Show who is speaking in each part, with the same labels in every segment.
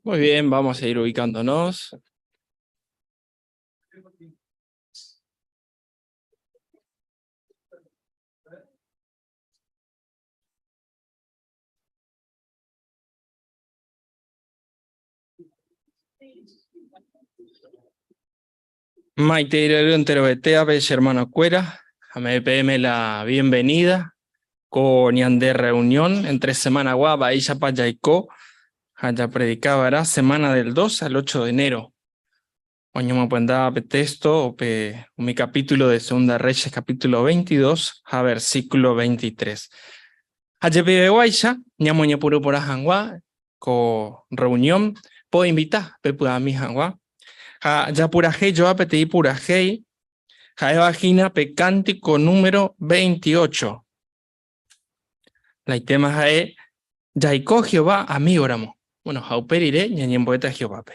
Speaker 1: Muy bien, vamos a ir ubicándonos. Maite enterovetéape che hermanokuéra, ame'ẽ peẽme la bienvenida ko ñande reunión entre semanagua mba'éichapa jaiko ha japredikava'erã semana del 2 al 8 de enero. Oñemopyenda pe texto o pe umi capítulo de Segunda Reyes capítulo 22 ha versículo 23. Ha jepiveguáicha ñamoñepyrũ porã hag̃ua ko reunión, poinvita pepy'ami hag̃ua ha japurahéi joa peteĩ purahéi ha'éva hína pe cántico número 28. La itéma ha'e Jaiko Jehová amígoramo. Bueno, ha upe rire ñañembo'éta Jehovápe.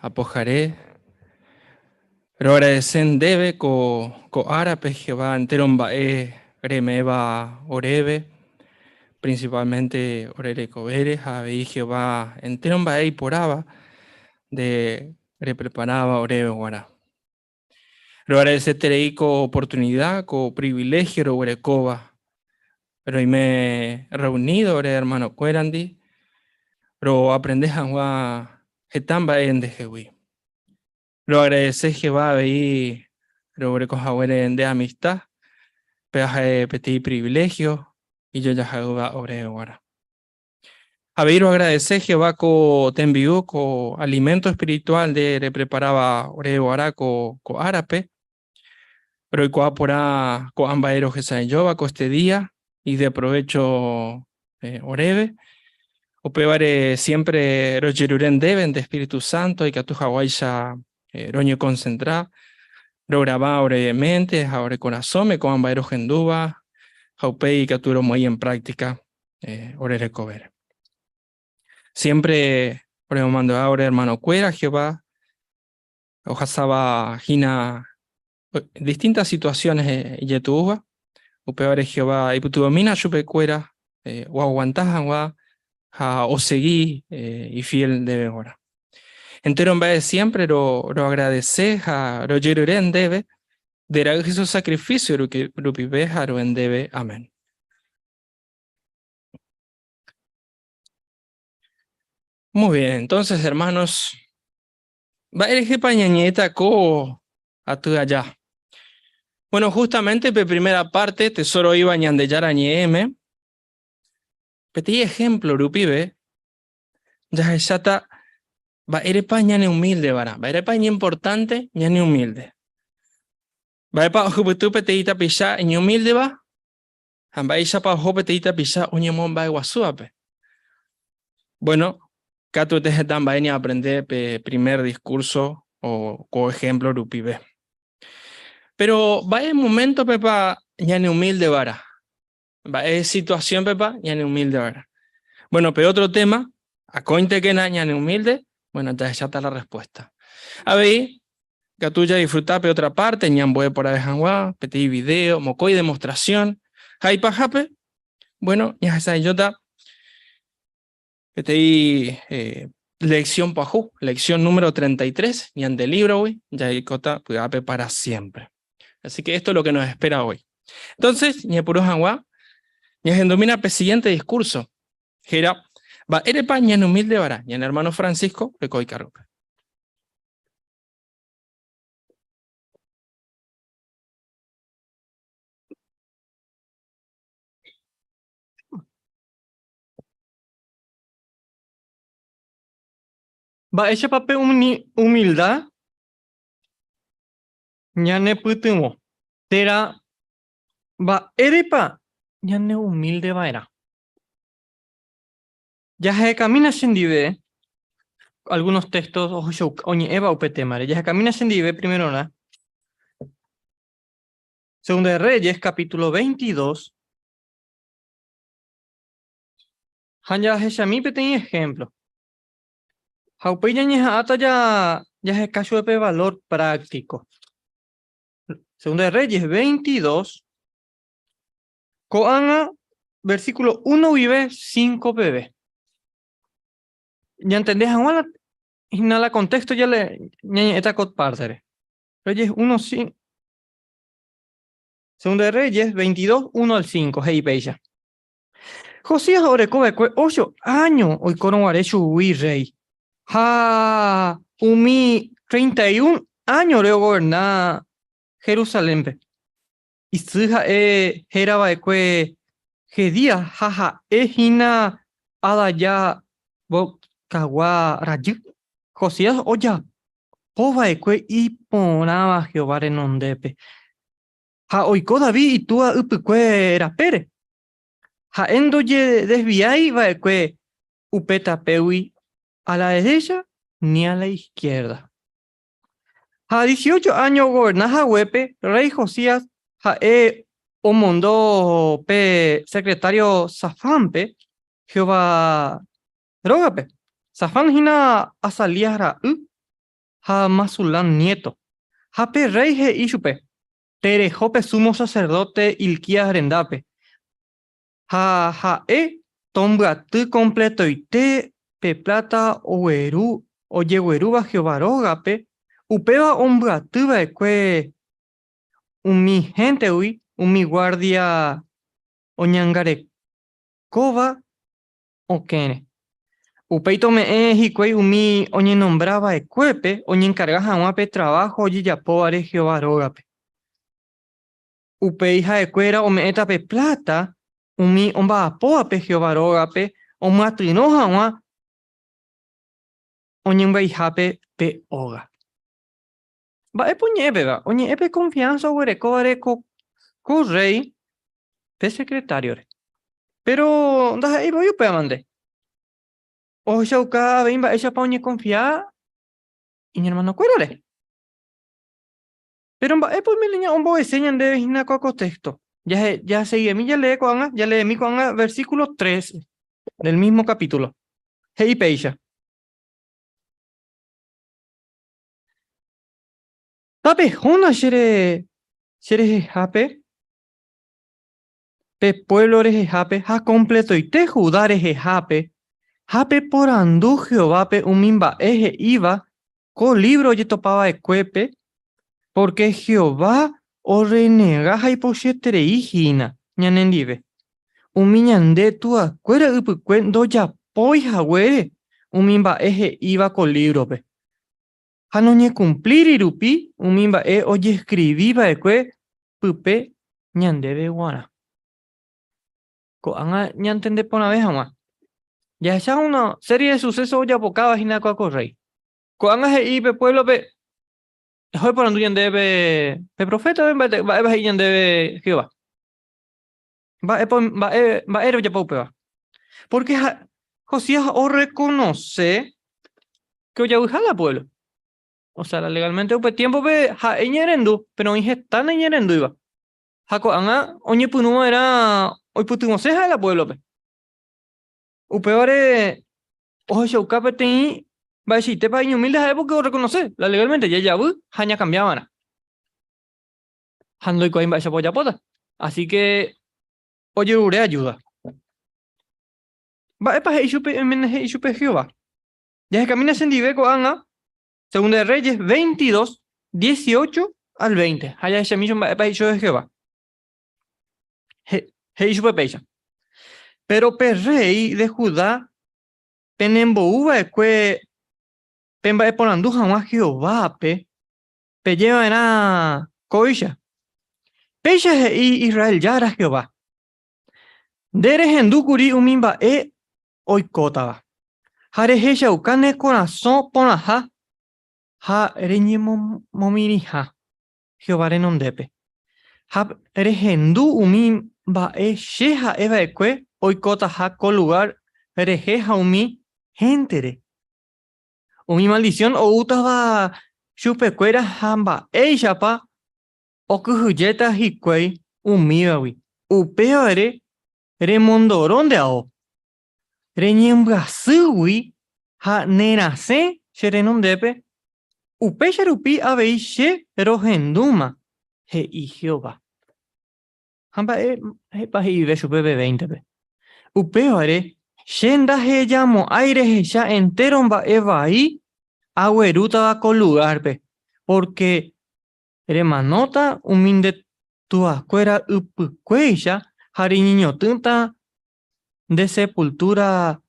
Speaker 1: Apohare, roagradece ndéve ko, ko árape Jehová entéro mba'e reme'ẽva oréve. principalmente ore rekovére ha avei Jehová entéro mba'e iporãva nde repreparáva oréve g̃uarã. Roagradeseterei ko oportunida, ko priviléhio roguerekóva roime reunido ore hermanokuérandi roaprende hag̃ua heta mba'e ndehegui. Roagradese Jehová avei roguereko haguére nde amista, péva ha'e peteĩ priviléhio ijojaha'ỹva oréve g̃uarã. Avei roagradese Jehová ko tembi'u, ko alimento espiritual nde repreparáva oréve g̃uarã ko árape. Roikuaa porã ko'ã mba'e rohesa'ỹijóva ko este día ideprovécho oréve. Upévare siémpre rojerure ndéve nde espíritu sánto ikatu haguáicha roñekonsentra, rograva ore ménte ha ore korasõme ko'ã mba'e rohendúva ha upéi ikatu romoĩ en práktika ore rekovére. Siémpre oremomandu'a ore ermanokuéra Jehová ohasáva hína distintas situaciones ijetu'úva, upévare Jehová ipytyvõmína chupekuéra oaguanta hag̃ua ha osegi ifiél ndéve g̃uarã. Entéro mba'e siémpre roagradese ha rojerure ndéve, nde Ra'y Jesús sakrifísio rupive ha ro'e ndéve. Amén. Muy bien, entonces hermanos, Mba'érehepa ñañe'ẽta ko aty aja? Bueno, justamente pe primera parte, tesoro oĩva Ñandejára Ñe'ẽme, peteĩ ejemplo rupive jahecháta mba'érepa ñaneumílde va'erã, mba'érepa iñimportánte ñaneumílde. Mba'épa ohupyty peteĩ tapicha iñumíldeva ha mba'éichapa oho peteĩ tapicha oñemomba'eguasúvape. Bueno, katuete heta mba'e ñaaprende pe primer discurso o ko ejemplo rupive. Pero mba'e moméntopepa ñaneumílde va'erã? Mba'e situasiónpepa ñaneumílde va'erã? Bueno, pe otro tema, akóintekena ñaneumílde, bueno, jahecháta la respuesta. Avei, Ikatu jadisfruta pe ótra párte ñambo'e porãve hag̃ua, peteĩ vidéo, mokõi demostrasión, ha ipahápe, buéno, ñahesa'ỹijóta peteĩ leksión pyahu, leksión número 33 ñande lívrogui, Jaikóta vy'ápe pára siémpre. Así que esto es lo que nos espera hoy. Entonces, ñepyrũ hag̃ua, ñahendumína pe siguiente discurso, héra Mba'érepa ñaneumílde va'erã? Ñane ermáno Francisco oiko ikárgope.
Speaker 2: Mba'éichapa pe umilda ñanepytyvõ térã mba'érepa ñaneumílde va'erã? Jahekamína chendive algunos textos ohechauka oñe'ẽva upe témare. Jahekamína chendive primerorã Segunda de Reyes, capítulo 22. Ha jahechami peteĩ ejemplo. Ha upéi ñañeha'ãta jaheka chupe pe valor práctico. Segunda de Reyes 22. Ko'ág̃a, versículo 1 guive 5 peve. Ñantende hag̃ua la, hína la contexto ya le ñañe'ẽta ko pártere. Reyes 1, 5. Segunda de Reyes 22, 1 al 5, he'i péicha. Josías oreko va'ekue 8 áño oikórõ guare chugui rréi, ha umi 31 áñore ogoverna Jerusalénpe. Isy ha'e héra va'ekue Jedías ha ha'e hína Adaya Bocagua rajy. Josías ojapo va'ekue iporãva Jehová renondépe, ha oiko David itúa ypykue rapére. Ha'e ndojedesviái va'ekue upe tapégui a la derécha ni a la iskiérda. Ha dieciocho áño ogoverna haguépe, rréi Josías ha'e omondo pe sekretário Safánpe Jehová rógape. Safán hína Azalías ra'y ha Masulán niéto. Ha pe rréi he'i chupe, Tereho pe súmo saserdóte Hilquías rendápe. Ha ha'e tombyaty kompletoite pe pláta ogueru ojeguerúva Jehová rógape, upéva ombyaty va'ekue umi héntegui umi guárdia oñangarekóva okẽre. Upéi tome'ẽ hikuái umi oñenombra va'ekuépe oñenkarga hag̃ua pe traváho ojejapóvare Jehová rógape. Upéi ha'ekuéra ome'ẽta pe pláta umi omba'apóvape Jehová rógape omyatyrõ hag̃ua oñembyaihápe pe óga. Mba'épa oñe'ẽ péva? Oñe'ẽ pe konfiánsa oguerekóvare ko ko rréi pe sekretáriore. Péro ndaha'éi voi upévamante. Ohechauka avei mba'éichapa oñekonfia iñermanokuérare. Péro mba'épa oiméne ña'ombo'ese ñandéve hína ko kontexto? Jasegími jalee ko'ág̃a, jaleemi ko'ág̃a versículo 3 del mismo capítulo. He'i péicha. Tapehóna che rehehápe, pe puévlo rehehápe ha kompletoite Judá rehehápe, ha peporandu Jehovápe umi mba'e he'íva ko lívro ojetopa va'ekuépe, pórke Jehová orrenega ha ipochyeterei hína ñanendive, umi ñande tuakuéra ypykue ndojapói haguére umi mba'e he'íva ko lívrope. Ha noñekumplíri rupi umi mba'e ojeskrivi va'ekue pype ñandéve guarã. Ko'ág̃a ñantende porãve hag̃ua, jahecha una serie de sucesos ojapokáva hína ko ko rréi. Ko'ág̃a he'i pe puévlope, Eho eporandu ñandéve pe profétape mba'épa he'i ñandéve Jehová. Mba'épa mba'e mba'ére ojapo upéva? Pórke Josías orrekonose ke ojavyha la puévlo. Osea, legalmente upe tiémpope ha'e iñe'ẽrendu, péro oĩ heta naiñe'ẽrendúiva. Ha ko'ág̃a oñepyrũ va'erã oipytyvõse ha'e la puévlope. Upévare ohechauka peteĩ mba'eichaitépa iñumílde ha'e pórke orrekonose la legálmente jajavy ha ñakambia va'erã. Ha ndoikuaái mba'éichapa ojapóta. Así ke ojerure ajúda. Mba'épa he'i chupe oiméne he'i chupe Jehová? Jahekamína chendive ko'ág̃a Segunda de Reyes 22, 18 al 20. Ha jahechami mba'épa he'i chupe Jehová. He'i chupe péicha. Péro pe rréi de Judá penembou va'ekue pemba'eporandu hag̃ua Jehovápe, peje va'erã kóicha, 'Péicha he'i Israel Jára Jehová, Nde rehendu kuri umi mba'e oikótava, ha rehechauka ne korasõ porãha ha reñemomirĩha Jehová renondépe, ha rehendu umi mba'e che ha'e va'ekue oikotaha ko lugár rehe ha umi héntere. Umi maldisión oútava chupekuéra ha mba'éichapa okyhyjéta hikuái umívagui, upévare remondoro nde ao, reñembyasýgui ha nerasẽ che renondépe, upéicha rupi avei che rohendúma, he'i Jehová. Ha mba'épa he'ive chupe pe véintepe? Upévare che ndahejamo'ãi rehecha entéro mba'e vai aguerútava ko lugárpe, pórke Remanóta umi nde tuakuéra ypykuéicha ha reñeñotỹta nde sepultúra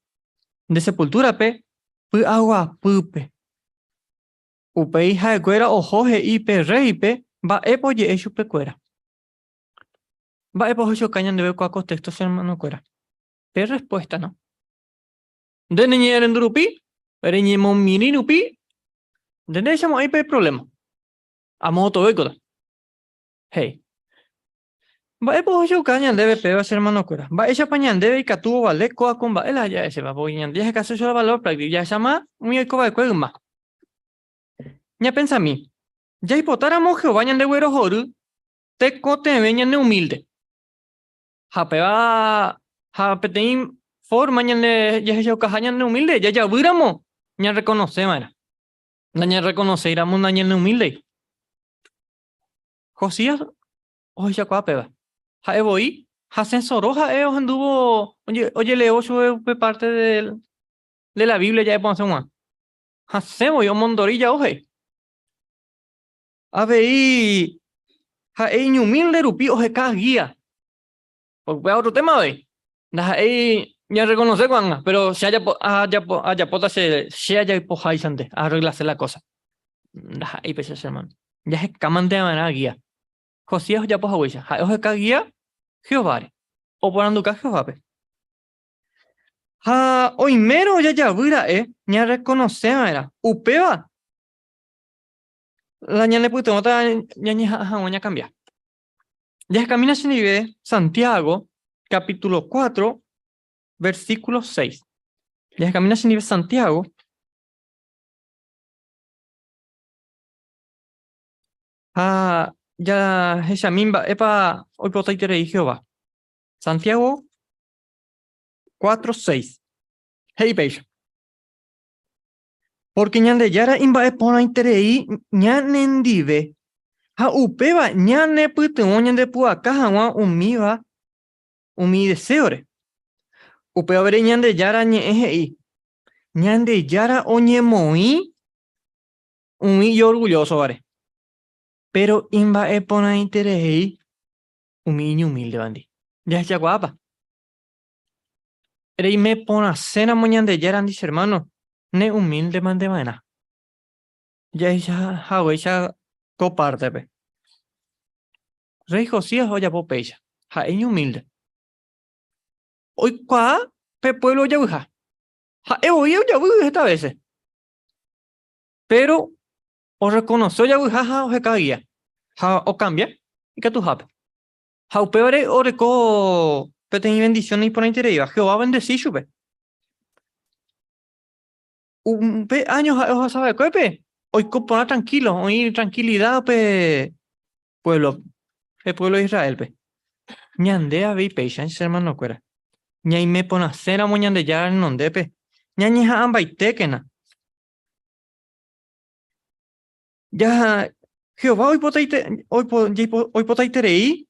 Speaker 2: nde sepultúrape py'aguapýpe. Upéi ha'ekuéra oho he'i pe rréipe mba'épa oje'e chupekuéra. Mba'épa ohechauka ñandéve kua contexto che hermanokuéra? Pe respuesta no. Nde neñe'ẽrendu rupi, reñemomirĩ rupi, nde ndehechamo'ãi pe problema. Amo otovékota. He'i. Mba'épa ohechauka ñandéve péva che hermanokuéra? Mba'éichapa ñandéve ikatu ovale kóa ko mba'e la ja'eséva? Pórke ñande jahekase chupe valor práctico, jahecháma umi oiko va'ekue yma. Ñapensami, jaipotáramo Jehová ñandeguerohory, tekotevẽ ñaneumílde. Ha péva ha peteĩ forma ñande jahechaukaha ñaneumílde, jajavýramo ñarrekonose va'erã. Nañarrekonoséiramo Hasẽsoro ha'e ohendúvo ojeleévo chupe upe parte de la Biblia ja'e porãse g̃uarã. Hasẽ voi omondori jao he'i. Avei ha'e iñumílde rupi oheka gía. Upéva otro tema avei. Ndaha'éi ñarrekonose ko'ág̃a, péro che ajapo, ajapo, ajapóta che, che ajapoháichante, aarreglase la kósa. Ndaha'éi péicha che ermáno. Jahekámante va'erã gía. Josías ojapo haguéicha, ha'e oheka gía Jehováre, oporanduka Jehovápe. Ha oimérõ jajavy ra'e ñarrekonose va'erã, upéva la ñanepytyvõta ñañeha'ã hag̃ua ñakambia. Jahekamína chendive Santiago capítulo 4 versículo 6. Jahekamína chendive Santiago ha jahechami mba'épa oipotaiterei Jehová. Santiago 4, 6. He'i péicha. Pórke Ñandejára imba'eporãiterei ñanendive ha upéva ñanepytyvõ ñandepu'aka hag̃ua umíva umi deséore. Upévare Ñandejára ñe'ẽ he'i, Ñandejára oñemoĩ umi ijorgullósovare, péro imba'eporãiterei umi iñumíldevandi. Jahechakuaápa? Reime porãséramo Ñandejárandi che hermano, ne humilde mante va'erã. Jahecha haguéicha ko pártepe. Rey Josías ojapo péicha, ha'e iñumílde. Oikuaa pe pueblo ojavyha. Ha'e voi ojavy heta vése. Péro orrekonose ojavyha ha oheka gía. Ha okambia ikatuhápe. Ha upévare oreko peteĩ vendisión iporãitereíva, Jehová ovendesi chupe. Upe áño ha'e ohasa va'ekuépe oiko porã trankílo, oĩ trankilida pe puévlo, pe puévlo de Israélpe. Ñande avei péicha, che ermanokuéra, ñaime porãséramo Ñandejára renondépe, ñañeha'ãmbaitékena. Ja Jehová oipotaite, oipo, oipotaiterei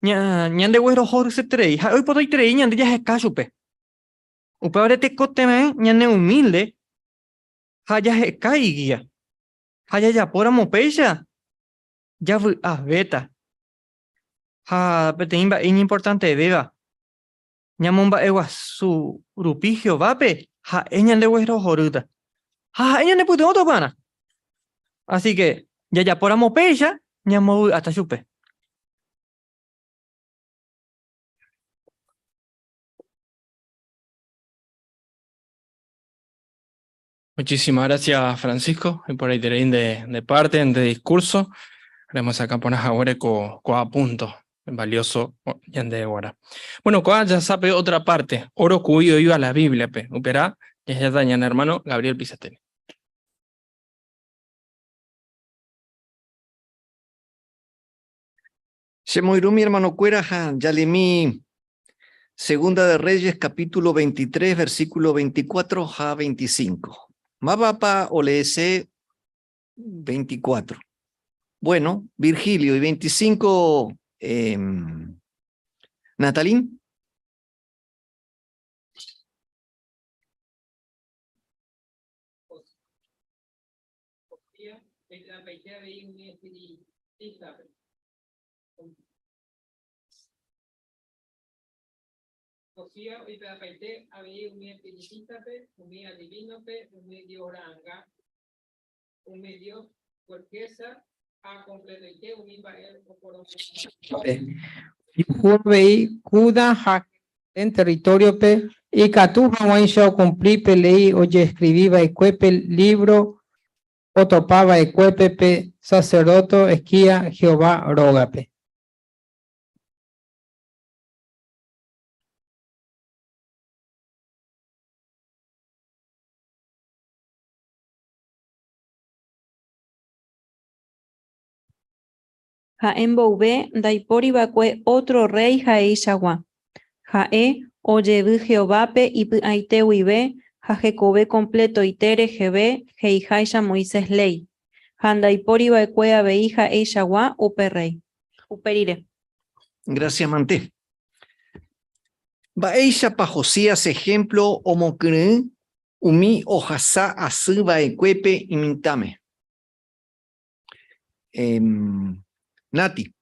Speaker 2: ña, ñandeguerohoryseterei. Ha'e oipotaiterei ñande jaheka chupe. Upévare tekotevẽ ñaneumílde ha jaheka igía. Ha jajapóramo péicha, javy'avéta. Ha peteĩ mba'e iñimportantevéva, ñamomba'eguasu rupi Jehovápe, ha'e ñandeguerohorýta. Ha ha'e ñanepytyvõta upearã. Así que jajapóramo péicha, ñambovy'áta chupe.
Speaker 1: Muchísimas gracias, Francisco, por ahí de parte, de discurso. Haremos acá por ahora ko a punto valioso ñande guara. Bueno, ko'a ya sabe otra parte, oro cuyo iba la Biblia, pe. Upera, ya ya hermano Gabriel Pisatelli.
Speaker 3: Chemoirũmi hermanokuéra ha jalemi Segunda de Reyes capítulo 23 versículo 24 ha 25. Mávapa oleese 24? Bueno, Virgilio y 25 eh, Natalín.
Speaker 4: Josías oipe'apaite avei umi espiritístape, umi adivínope, umi dios ra'anga, umi dios puerkésa ha kompletoite umi mba'e oporomo'ãva.
Speaker 5: Ojuhu avei Juda ha Jerusalén territóriope ikatu hag̃uáicha okumpli pe léi ojeskrivi va'ekue pe lívro otopa va'ekuépe pe saserdóte Esquías Jehová rógape.
Speaker 6: Ha'e mboyve ndaipóri va'ekue ótro rréi ha'eichagua. Ha'e ojevy Jehovápe ipy'aite guive ha hekove kompletoite reheve he'iháicha Moisés léi, ha ndaipóri va'ekue avei ha'eichagua upe rréi. Upe rire.
Speaker 3: Gracias mante. Mba'éichapa Josías ejemplo omokyre'ỹ umi ohasa asy va'ekuépe imitãme? Nati.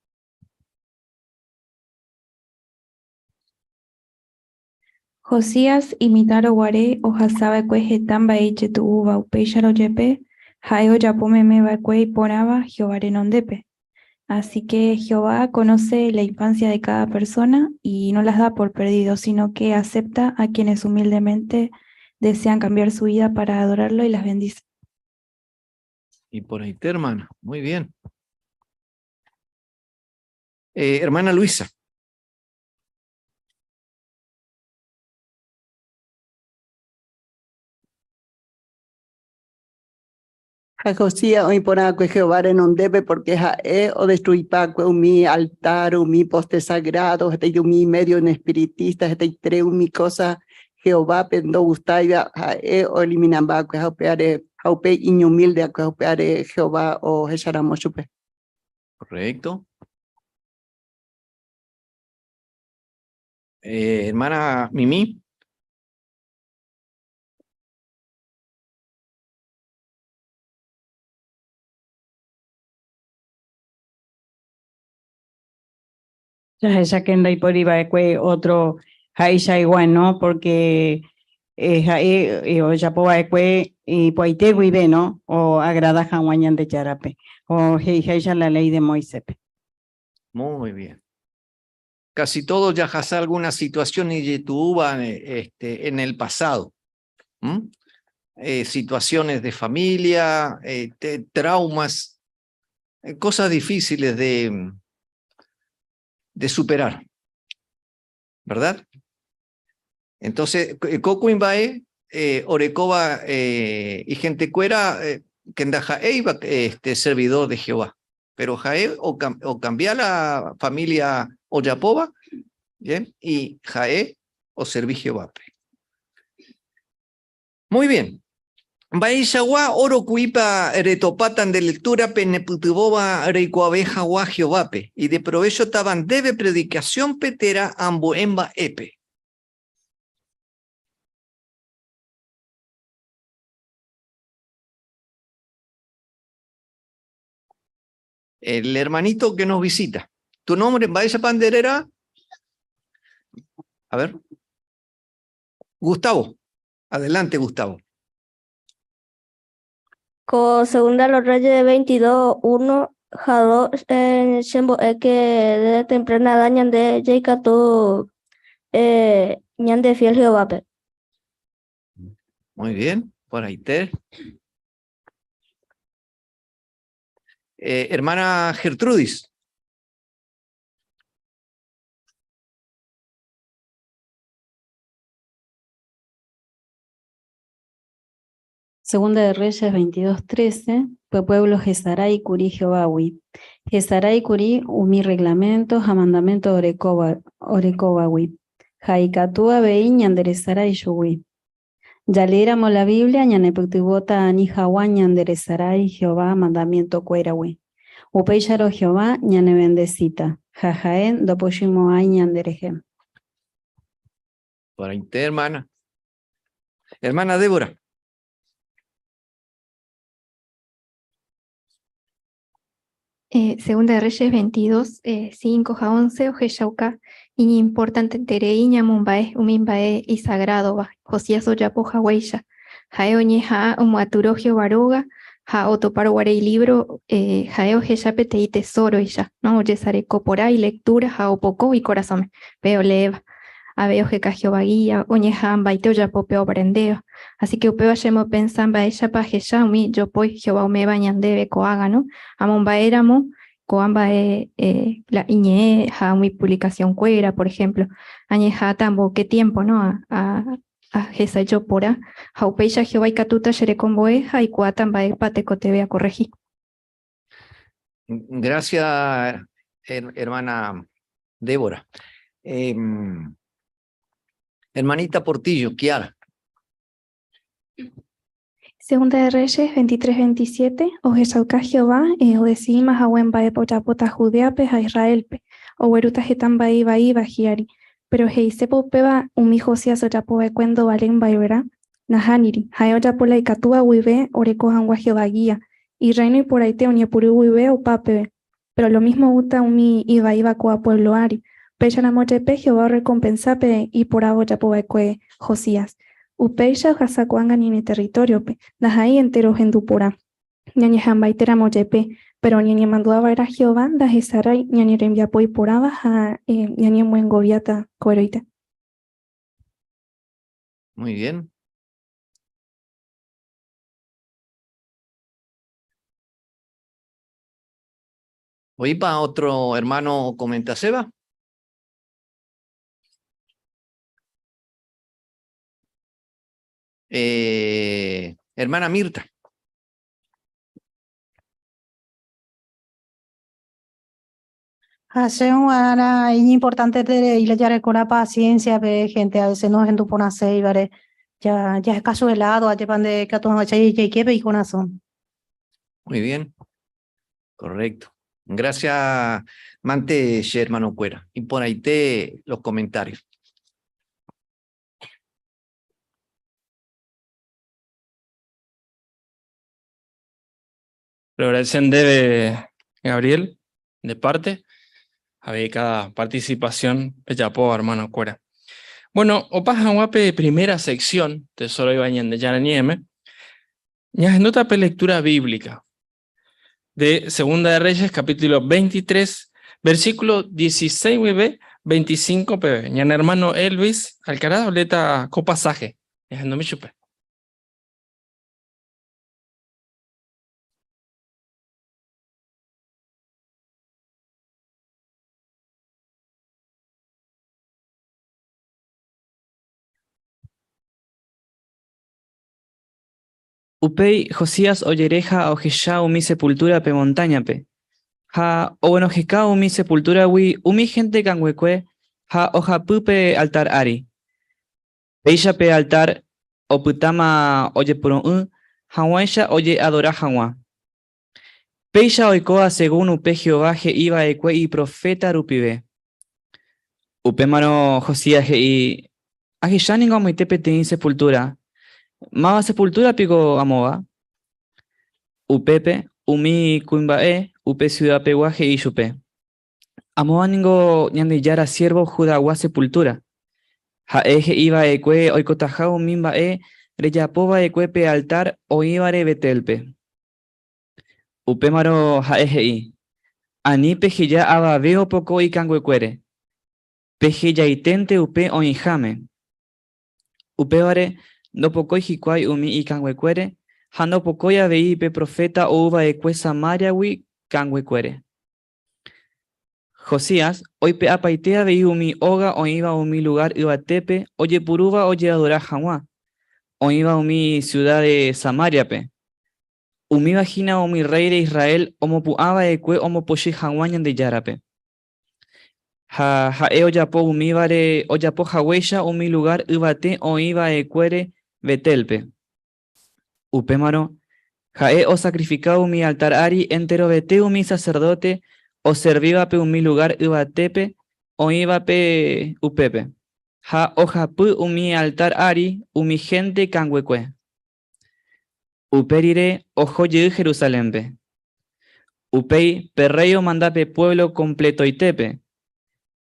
Speaker 7: Josías imitãrõ guare ohasa va'ekue heta mba'e ijetu'úva, upéicharõ jepe ha'e ojapo meme va'ekue iporãva Jehová renondépe. Así que Jehová conoce la infancia de cada persona y no las da por perdido, sino que acepta a quienes humildemente desean cambiar su vida para adorarlo y las bendice.
Speaker 3: Iporãite, hermana. Muy bien. Hermana Luisa.
Speaker 8: Ha Josías oĩ porã'akue Jehová renondépe porque ha'e odestruipa'akue umi altar, umi poste sagrado, hetaite umi medio espiritista, hetaiterei umi cosa Jehovápe ndogustáiva ha'e oeliminamba'akue ha upévare ha upéi iñumilde'akue ha upévare Jehová ohecharamo chupe.
Speaker 3: Correcto. Hermana Mimi.
Speaker 9: Jahecha que ndaipóri va'ekue otro ha'eichaygua, no? Porque ha'e ojapo va'ekue ipo'aite guive, no? Oagrada hag̃ua Ñandejárape o he'iháicha la ley de Moisés-pe.
Speaker 3: Muy bien. Casi todos jahasa alguna situación ijetu'úva en el pasado. Situaciones de familia, traumas, cosas difíciles de superar. ¿Verdad? Entonces, ko kuimba'e, orekóva ihentekuéra que ndaha'éiva servidor de Jehová. Pero ha'e ocambia la familia ojapóva, bien, y ha'e oservi Jehovápe. Muy bien. Mba'eichagua oro ku'ípa retopáta nde lectúrape nepytyvõva reikuaave hag̃ua Jehovápe ideprovéchotava ndéve predicaciónpe térã ambue mba'épe? El hermanito que nos visita. ¿Tu nombre? Mba'éichapa nde réra? A ver. Gustavo. Adelante, Gustavo.
Speaker 10: Ko Segunda los Reyes 22, 1 ha 2 chembo'e que desde temprana edad ñande jaikatu ñande fiel Jehovápe.
Speaker 3: Muy bien, por ahí te. Hermana Gertrudis.
Speaker 11: Segunda de Reyes 22:13, pe pueblo hesarái kuri Jehovágui. Hesarái kuri umi reglamento ha mandamento orekóvagui. Ha ikatu avei ñanderesarái chugui. Jaleéramo la Biblia ñanepytyvõta ani hag̃ua ñanderesarái Jehová mandamientokuéragui. Upéicharõ Jehová ñanevendesíta ha ha'e ndopochymo'ãi ñanderehe.
Speaker 3: Porãite, hermana. Hermana Débora.
Speaker 7: Segunda de Reyes 22, 5 a 11, ohechauka iñimportanteterei ñamomba'e umi mba'e isagrádova, Josías ojapo haguéicha. Ha'e oñeha'ã omyatyrõ Jehová róga ha otopárõ guare ilibro ha'e ohecha peteĩ tesoroicha, no? Ojesareko porã ilectura ha opoko ikorasõme, pe oleéva. Avei oheka Jehová guía, oñeha'ãmbaite ojapo pe oaprendéva. Así que upéva chemopensa mba'éichapa ahecha umi jopói Jehová ome'ẽva ñandéve ko'ág̃a, no? Amomba'éramo ko'ã mba'e la iñe'ẽ ha umi publicación-kuéra, por ejemplo, añeha'ãta amboyke tiempo, no? Ahesa'ỹijo porã ha upéicha Jehová ikatúta cherekombo'e ha aikuaáta mba'épa tekotevẽ akorrehi.
Speaker 3: Gracias, hermana Débora. Hermanita Portillo, Kiara.
Speaker 7: Segunda de Reyes 23-27, ohechauka Jehová odecidíma hague mba'épa ojapóta Judeape ha Israelpe, oguerúta heta mba'e ivaíva hi'ári. Péro he'isépa upéva umi Josías ojapo va'ekue ndovaléi mba'everã? Nahániri, ha'e ojapo la ikatúva guive oreko hag̃ua Jehová gía. Irréino iporãite oñepyrũ guive opa peve. Péro lomísmo oúta umi ivaíva ko'ã puévlo ári. Upéicharamo jepe Jehová orrekompensa pe iporãva ojapo va'ekue Josías. Upéicha ohasa ko'ág̃a ñane territóriope, ndaha'éi entéro ohendu porã. Ñañeha'ãmbaitéramo jepe, péro ñañemandu'a va'erã Jehová ndahesarái ñane rembiapo iporãva ha ñañemyengoviáta ko'ẽrõite.
Speaker 3: Muy bien. Oĩpa otro hermano okomentaséva? Eh, hermana Mirta.
Speaker 12: Ha che g̃uarã iñimportanteterei la jarekóra paciencia pe gente a veces nohendu porãséivare ja jaheka su helado ajépa nde ikatu hag̃uáicha jaike pe ikorasõ.
Speaker 3: Muy bien. Correcto. Gracias, mante che hermanokuéra. Iporãite los comentarios.
Speaker 1: Lo agradecen debe Gabriel, de parte. Avei cada participación pejapo hermano-kuéra. Bueno, opa hag̃ua pe primera sección Tesoro oĩva Ñandejára Ñe'ẽme, ñahendúta pe lectura bíblica de Segunda de Reyes capítulo 23, versículo 16 guive 25 peve. Ñane hermano Elvis Alcaraz oleéta ko pasaje. Ñahendumi chupe.
Speaker 2: Upéi Josías ojereha ohecha umi sepultúra pe montáñape, ha oguenohẽka umi sepultúragui umi hénte kanguekue ha ohapy pe altár ári. Péicha pe altár opytáma ojepuru'ỹ hag̃uáicha ojeadora hag̃ua. Péicha oiko asegún upe Jehová he'i va'ekue iproféta rupive. Upémarõ Josías he'i, Ahecha ningo amoite peteĩ sepultúra. Máva sepultúra piko amóva? Upépe umi kuimba'e upe siudapegua he'i chupe, Amóva ningo Ñandejára siérvo Judagua sepultúra. Ha'e he'i va'ekue oikotaha umi mba'e rejapo va'ekue pe altár oĩvare Betélpe. Upémarõ ha'e he'i, Ani peheja avave opoko ikanguekuére, pehejaiténte upe oĩháme. Upévare ndopokói hikuái umi ikanguekuére ha ndopokói avei pe proféta ou va'ekue Samáriagui kanguekuére. Josías oipe'apaite avei umi óga oĩva umi lugár yvatépe ojepurúva ojeadora hag̃ua, oĩva umi siuda de Samáriape. Umíva hína umi rréi de Israel omopu'ã va'ekue ombopochy hag̃ua Ñandejárape. Ha ha'e ojapo umívare ojapo haguéicha umi lugár yvate oĩ va'ekuére Betélpe. Upémarõ, ha'e osakrifika umi altár ári enterovete umi saserdóte oservívape umi lugár yvatépe oĩvape upépe, ha ohapy umi altár ári umi hénte kanguekue. Upe rire oho jey Jerusalénpe. Upéi pe rréi omanda pe puévlo kompletoitépe,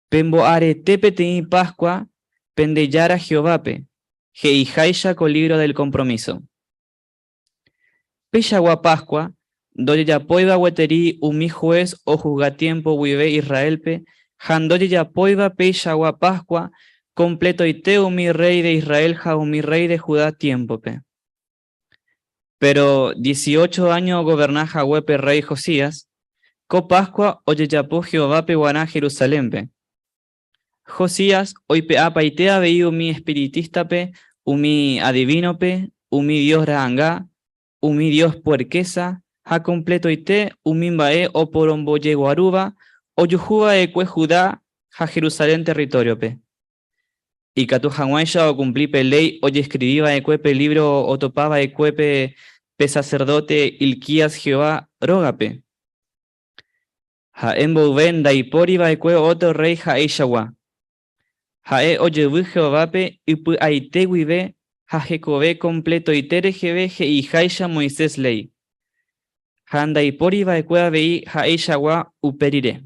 Speaker 2: Pembo'arete peteĩ Páskua pende Jára Jehovápe, he'iháicha ko lívro del kompromíso. Peichagua Páskua ndojejapóiva gueteri umi hués ohusga tiémpo guive Israélpe ha ndojejapóiva peichagua Páskua kompletoite umi rréi de Israel ha umi rréi de Judá tiémpope. Péro dieciocho áño ogoverna haguépe rréi Josías, ko Páskua ojejapo Jehovápe g̃uarã Jerusalénpe. Josías oipe'apaite avei umi espiritístape, umi adivínope, umi dios ra'anga, umi dios puerkésa ha kompletoite umi mba'e oporombojeguarúva ojuhu va'ekue Judá ha Jerusalén territóriope. Ikatu hag̃uáicha okumpli pe léi ojeskrivi va'ekue pe lívro otopa va'ekuépe pe saserdóte Hilquías Jehová rógape. Ha'e mboyve ndaipóri va'ekue ótro rréi ha'eichagua.
Speaker 13: Ha'e ojevy Jehovápe ipy'aite guive ha hekove kompletoite reheve he'iháicha Moisés léi. Ha ndaipóri va'ekue avei ha'eichagua upe rire.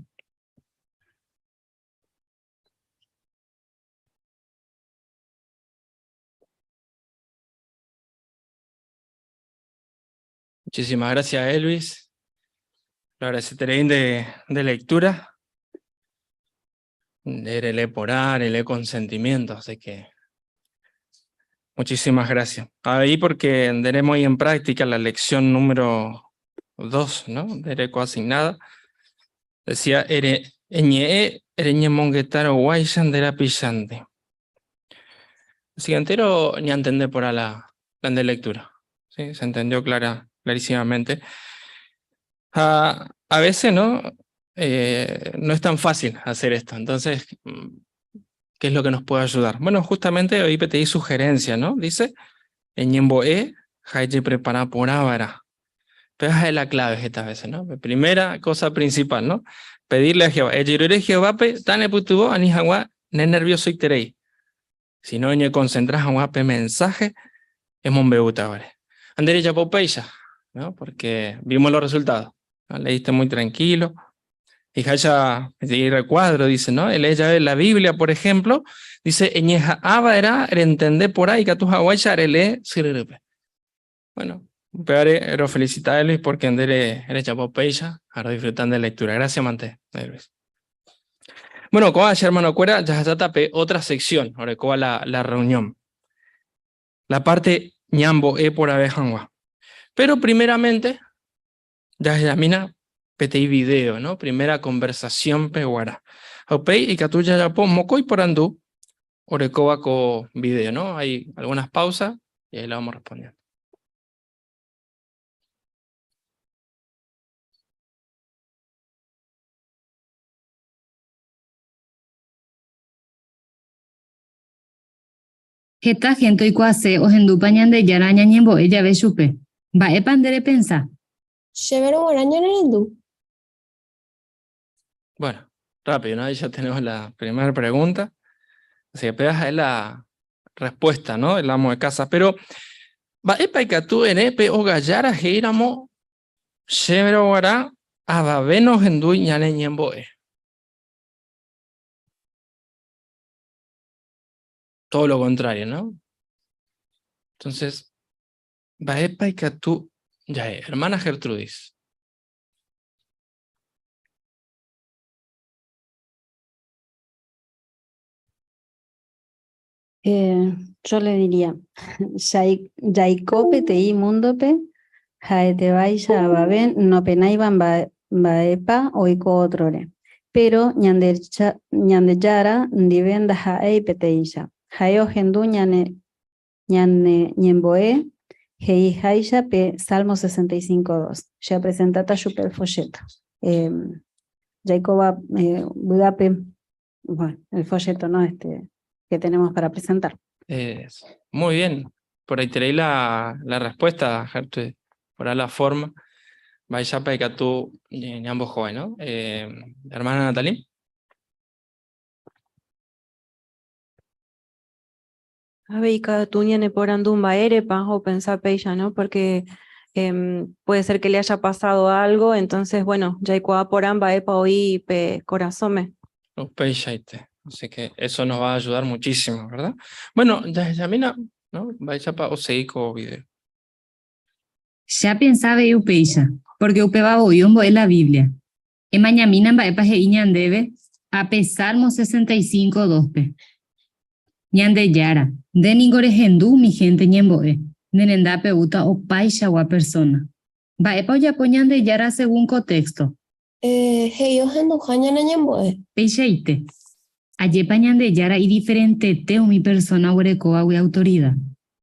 Speaker 1: Muchísimas gracias, Elvis. Lo agradeceré de, de lectura. De porar, el consentimiento, así que muchísimas gracias. Ahí porque tenemos ahí en práctica la lección número 2, ¿no? De asignada. Decía, ere, eñe, ereñe monguetaro guayshan de la pisante. Así que entero ni entender por la, la de lectura. ¿Sí? Se entendió clara, clarísimamente. A, a veces, ¿no? No es tan fácil hacer esto. Entonces, ¿qué es lo que nos puede ayudar? Bueno, justamente hoy te di sugerencia, ¿no? Dice, eñemboe, jaye prepara por ávara. Pero es la clave esta vez, ¿no? Primera cosa principal, ¿no? Pedirle a Jehová. Ejirure Jehová pe, tane putubo, ani jagua, ne nervioso iterei. Si no, ñe concentras a pe mensaje, es mombeuta, ¿vale? Andere ya popeisa, ¿no? Porque vimos los resultados, ¿no? Leíste muy tranquilo. Y ya, y recuadro, dice, ¿no? Él ella ve la Biblia, por ejemplo, dice, eñeja aba era entender por ahí, que tu haguacha arele siriripe. Bueno, pero felicitar a Luis porque andere eres chapopeisa, ahora disfrutando de lectura. Gracias, Mante, Luis. Bueno, como hermano cuera, ya ya tape otra sección, ahora coa la, la reunión. La parte ñambo e por abejangua. Pero primeramente, ya yamina PTI video, ¿no? Primera conversación peguara. Opei y katuya yapo mokoy por andú, orecoba co video, ¿no? Hay algunas pausas y ahí la vamos respondiendo.
Speaker 14: Heta gente oikuaase ohendupa Ñandejára ñañembo'e jave chupe. Mba'épa nde repensa?
Speaker 10: Chévere g̃uarã ñanerendu.
Speaker 1: Bueno, rápido, ¿no? Ahí ya tenemos la primera pregunta. Así que pegas ahí la respuesta, ¿no? El amo de casa. Pero, mba'épa ikatu ere pe ogajára he'íramo chévere g̃uarã avave nohendúi ñane ñembo'e. Todo lo contrario, ¿no? Entonces, mba'épa ikatu ja'e, hermana Gertrudis.
Speaker 11: Yo le diría, jaiko peteĩ mundope, ha'etévaicha avave nopenáiva mba'épa oiko ótrore. Pero Ñandejára ndive ndaha'éi peteĩcha. Ha'e ohendu ñane ñane ñembo'e he'iháicha pe Salmo 65.2. Che apresentáta chupe el folleto. Jaikóva vy'ápe, bueno, el folleto, ¿no? Este, que tenemos para presentar.
Speaker 1: Muy bien. Por ahí tenéis la, la respuesta, Gertrude. Por ahí la forma. Mba'éichapa ikatu ñambohovái, ¿no? Hermana Natalie.
Speaker 6: Avei ikatu ñaneporandu mba'érepa opensa péicha, ¿no? Porque puede ser que le haya pasado algo, entonces, bueno, jaikuaa porã mba'épa oĩ pe korasõme.
Speaker 1: Upeichaite. Así que eso nos va a ayudar muchísimo, ¿verdad? Bueno, ya Yamina, ¿no? Mba'éichapa osegi ko video.
Speaker 14: Che apensa avei upéicha, porque upéva voi ombo'e la Biblia. Emañamína mba'épa he'i ñandéve ápe Salmo 65.2-pe. Ñandejára, nde ningo rehendu umi hénte ñembo'e, ne rendápe oúta opaichagua persona. Mba'épa ojapo Ñandejára según ko texto?
Speaker 10: He'i ohenduha ñane ñembo'e.
Speaker 14: Peichaite. Ajépa Ñandejára idiferentete umi persona oguerekóvagui autorida.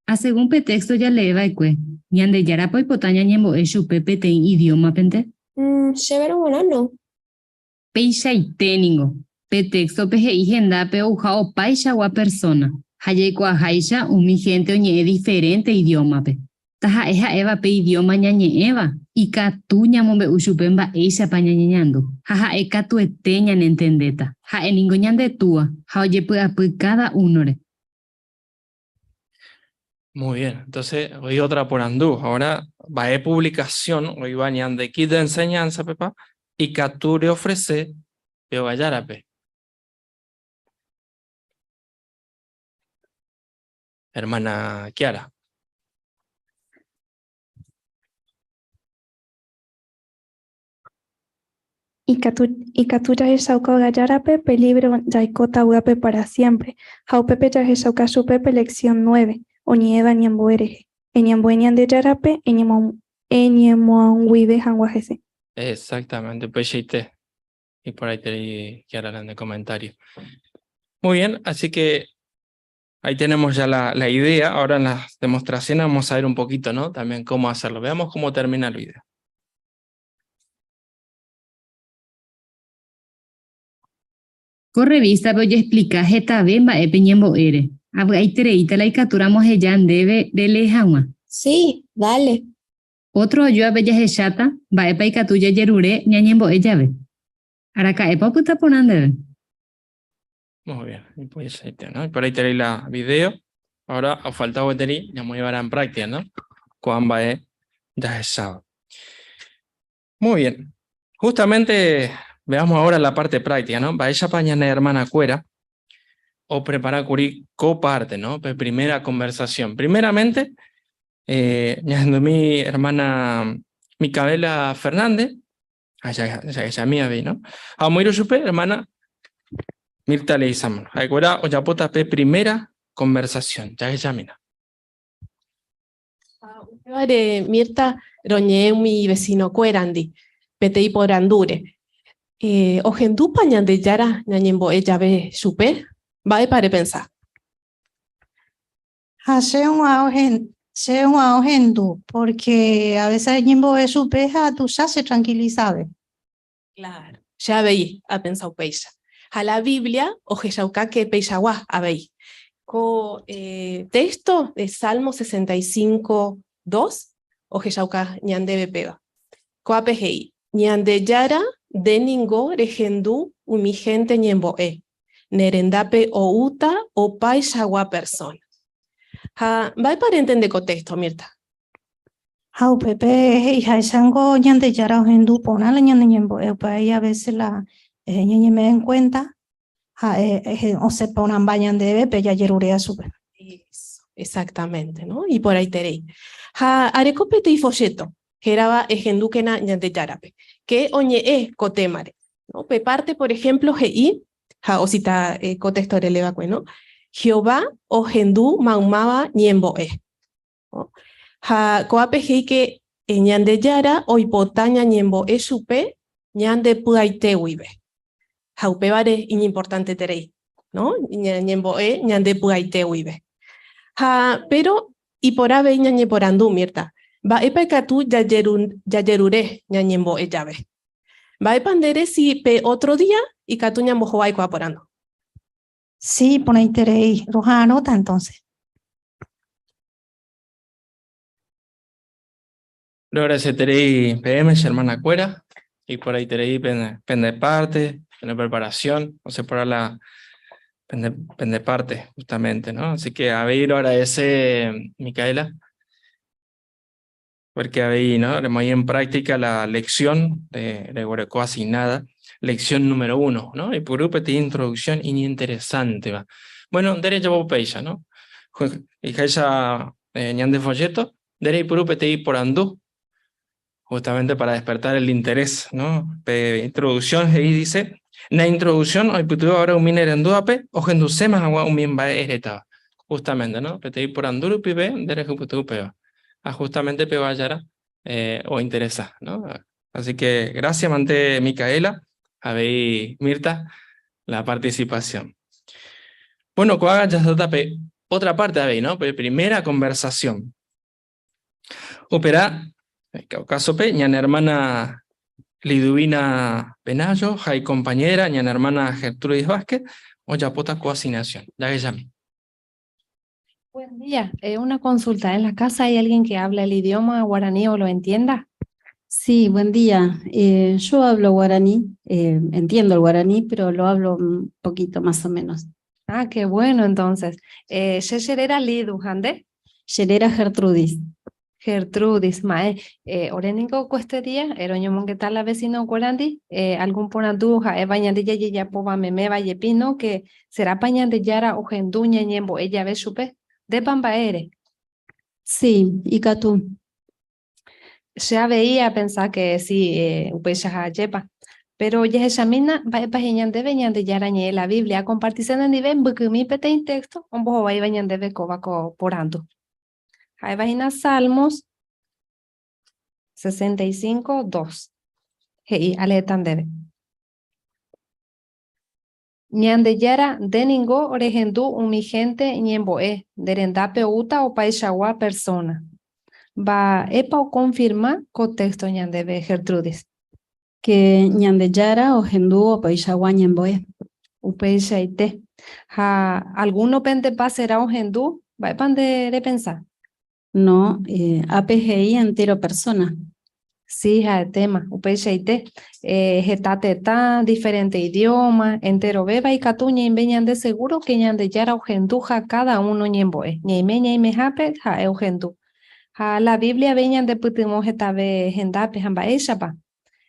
Speaker 14: Ha según pe texto jaleeva'ekue, Ñandejárapa oipota ñañembo'e chupe peteĩ idiómapente?
Speaker 10: Chévere g̃uarã no.
Speaker 14: Peichaite ningo. Pe texto-pe he'i hendápe ouha opaichagua persona, ha jaikuaaháicha umi hénte oñe'ẽ diferente idiómape. Taha'e ha'éva pe idioma ñañe'ẽva, Ikatu ñamombe'u chupe mba'éichapa ñañeñandu, ha ha'e katuete ñanentendéta. Ha'e ningo ñande Túa, ha ojepy'apy káda únore.
Speaker 1: Muy bien, entonces hoy otra porandu. Ahora va publicación, hoy va ñande kit de enseñanza, pepa, ikatu reofrece pe ogajarape. Hermana Kiara.
Speaker 7: Ikatu, ikatu jahechauka ogajárape pe libro Jaikóta vy'ápe para siempre ha upépe jahechauka chupe pe lección 9 oñe'ẽva ñembo'e rehe. Eñembo'e Ñandejárape eñemoag̃uive hag̃ua hese.
Speaker 1: Exactamente, upeichaite. Y por ahí te Kiara en el comentario. Muy bien, así que ahí tenemos ya la, la idea. Ahora en las demostraciones vamos a ver un poquito, ¿no? También cómo hacerlo. Veamos cómo termina el video.
Speaker 14: Ko revístape ojeexplika hetave mba'e pe ñembo'ére. Avy'aitereíta la ikatúramo aheja ndéve relee hag̃ua.
Speaker 10: Sí, dale.
Speaker 14: Ótro ojoape jahecháta mba'épa ikatu jajerure ñañembo'e jave. Araka'épa opyta porã ndéve?
Speaker 1: Muy bien, y pues ahí ¿no? Y por ahí tenéis la video. Ahora os falta gueteri, ya muy llevar en práctica, ¿no? Ko'ã mba'e jahecháva. Muy bien. Justamente veamos ahora la parte práctica, ¿no? Mba'éichapa ñane hermana kuéra oprepara kuri ko parte, ¿no? Pe primera conversación. Primeramente, mi hermana Micaela Fernández, allá, ya, ya mía vi, ¿no? Ha chupe, hermana Mirta Leguizamón. Ha'ekuéra ojapóta pe primera conversación. Jahechamína.
Speaker 15: Upévare Mirta roñe'ẽ umi vecinokuérandi peteĩ porandúre. Ohendúpa Ñandejára ñañembo'e jave chupe? Mba'épa repensa?
Speaker 12: Ha che ohendu, porque a veces ñembo'e chupe ha tuicha se tranquilizave.
Speaker 15: Claro, che avei apensa upéicha. Ha la Biblia ohechauka que peichagua avei. Ko texto de Salmo 65, 2 ohechauka ñandéve péva. Ko'ápe he'i, Ñandejára nde ningo rehendu umi gente ñembo'e. Ne rendápe oúta opaichagua persona. Ha mba'épa rentende ko texto, Mirta?
Speaker 12: Ha upépe he'iháichango Ñandejára ohendu porã la ñane ñembo'e upéi a veces la ñañeme'ẽ en cuenta ha'e osẽ porãmba ñandéve pe jajerurea chupe.
Speaker 15: Eso, exactamente, ¿no? Y por ahí terei. Ha areko peteĩ folleto, hérava ehendúkena Ñandejárape, que oñe'ẽ ko témare, ¿no? Pe parte, por ejemplo, he'i, ha osita ko texto relevakue, ¿no? Jehová ohendu maymáva ñembo'e. ¿No? Ha ko'ápe he'i que Ñandejára oipota ñañembo'e chupe ñandepy'aite guive. Ha upévare iñimportanteterei, ¿no? Ñañembo'e ñandepy'aite guive. Ha pero iporãve ñañeporandu, Mirta. Mba'épa ikatu jajerure ñañembo'e jave. Mba'épa ndere si pe otro día ikatu ñambohovái ko'ã porandu.
Speaker 12: Sí, porãiterei. Roha'arõta entonces.
Speaker 1: Roagradecerei PM, hermana kuéra, y por ahí terei pende parte, pende preparación, o sea, por la pende, pende parte, justamente, ¿no? Así que a lo agradece Micaela, porque ahí, ¿no? Le voy en práctica la lección de Guareco asignada, lección número 1, ¿no? Y por peteĩ introducción interesante, va. Bueno, derecho péicha, ¿no? Y esa ñande folleto, derecho peteĩ porandu, justamente para despertar el interés, ¿no? Pe introducción, ahí dice, na introducción, oipytyvõ ahora umi nerendúvape, ohenduséma hag̃ua umi mba'e erétava. Justamente, ¿no? Peteĩ porandu rupive, nde rehupyty upéva. Ah, justamente pe ogajára o interesa, ¿no? Así que gracias, mante Micaela, avei Mirta, la participación. Bueno, ko'ág̃a jaháta pe otra parte avei, ¿no? Pe primera conversación. Uperã, caso-pe, ñane hermana Liduvina Penayo, ha compañera, ñane hermana Gertrudis Vázquez, ojapóta ko asignación. Jahechami.
Speaker 16: Buen día. Una consulta. ¿En la casa hay alguien que habla el idioma guaraní o lo entienda?
Speaker 11: Sí, buen día. Yo hablo guaraní, entiendo el guaraní, pero lo hablo un poquito más o menos.
Speaker 15: Ah, qué bueno, entonces. Che cheréra Lidu, ha nde?
Speaker 11: Cheréra Gertrudis.
Speaker 15: Gertrudis, ma'e. Ore ningo ko este día, roñomongeta la vecino-kuérandi, algún porandu ha'éva ñande jajejapóva meméva jepi, no? Que serápa Ñandejára ohendu ñañembo'e jave chupe? Ndépa mba'ére?
Speaker 11: Sí, ikatu.
Speaker 15: Che avei apensa que sí, upeichaha ajépa. Péro jahechamína mba'épa he'i ñandéve Ñandejára Ñe'ẽ la Biblia. Akompartise nendive mbykymi peteĩ téxto ombohováiva ñandéve kóva ko porandu. Ha'éva hína Salmos 65, 2. He'i, Aleéta ndéve. Ñandejára, nde ningo rehendu umi hénte ñembo'e, nde rendápe oúta opaichagua persóna. Mba'épa okonfirma ko téxto ñandéve, Gertrudis?
Speaker 11: Ke Ñandejára ohendu opaichagua ñembo'e.
Speaker 15: Upeichaite. Ha algúnopentepa sera ohendu, mba'épa nde repensa?
Speaker 11: No, ápe he'i entero persona.
Speaker 15: Sí, ha'etéma, upeichaite. Heta tetã, diferente idioma, enterovéva ikatu ñaimbe ñande seguro ke Ñandejára ohenduha cada uno ñembo'e. Ñaime ñaimehápe, ha'e ohendu. Ha la Biblia avei ñandepytyvõ hetave hendápe ha mba'éichapa.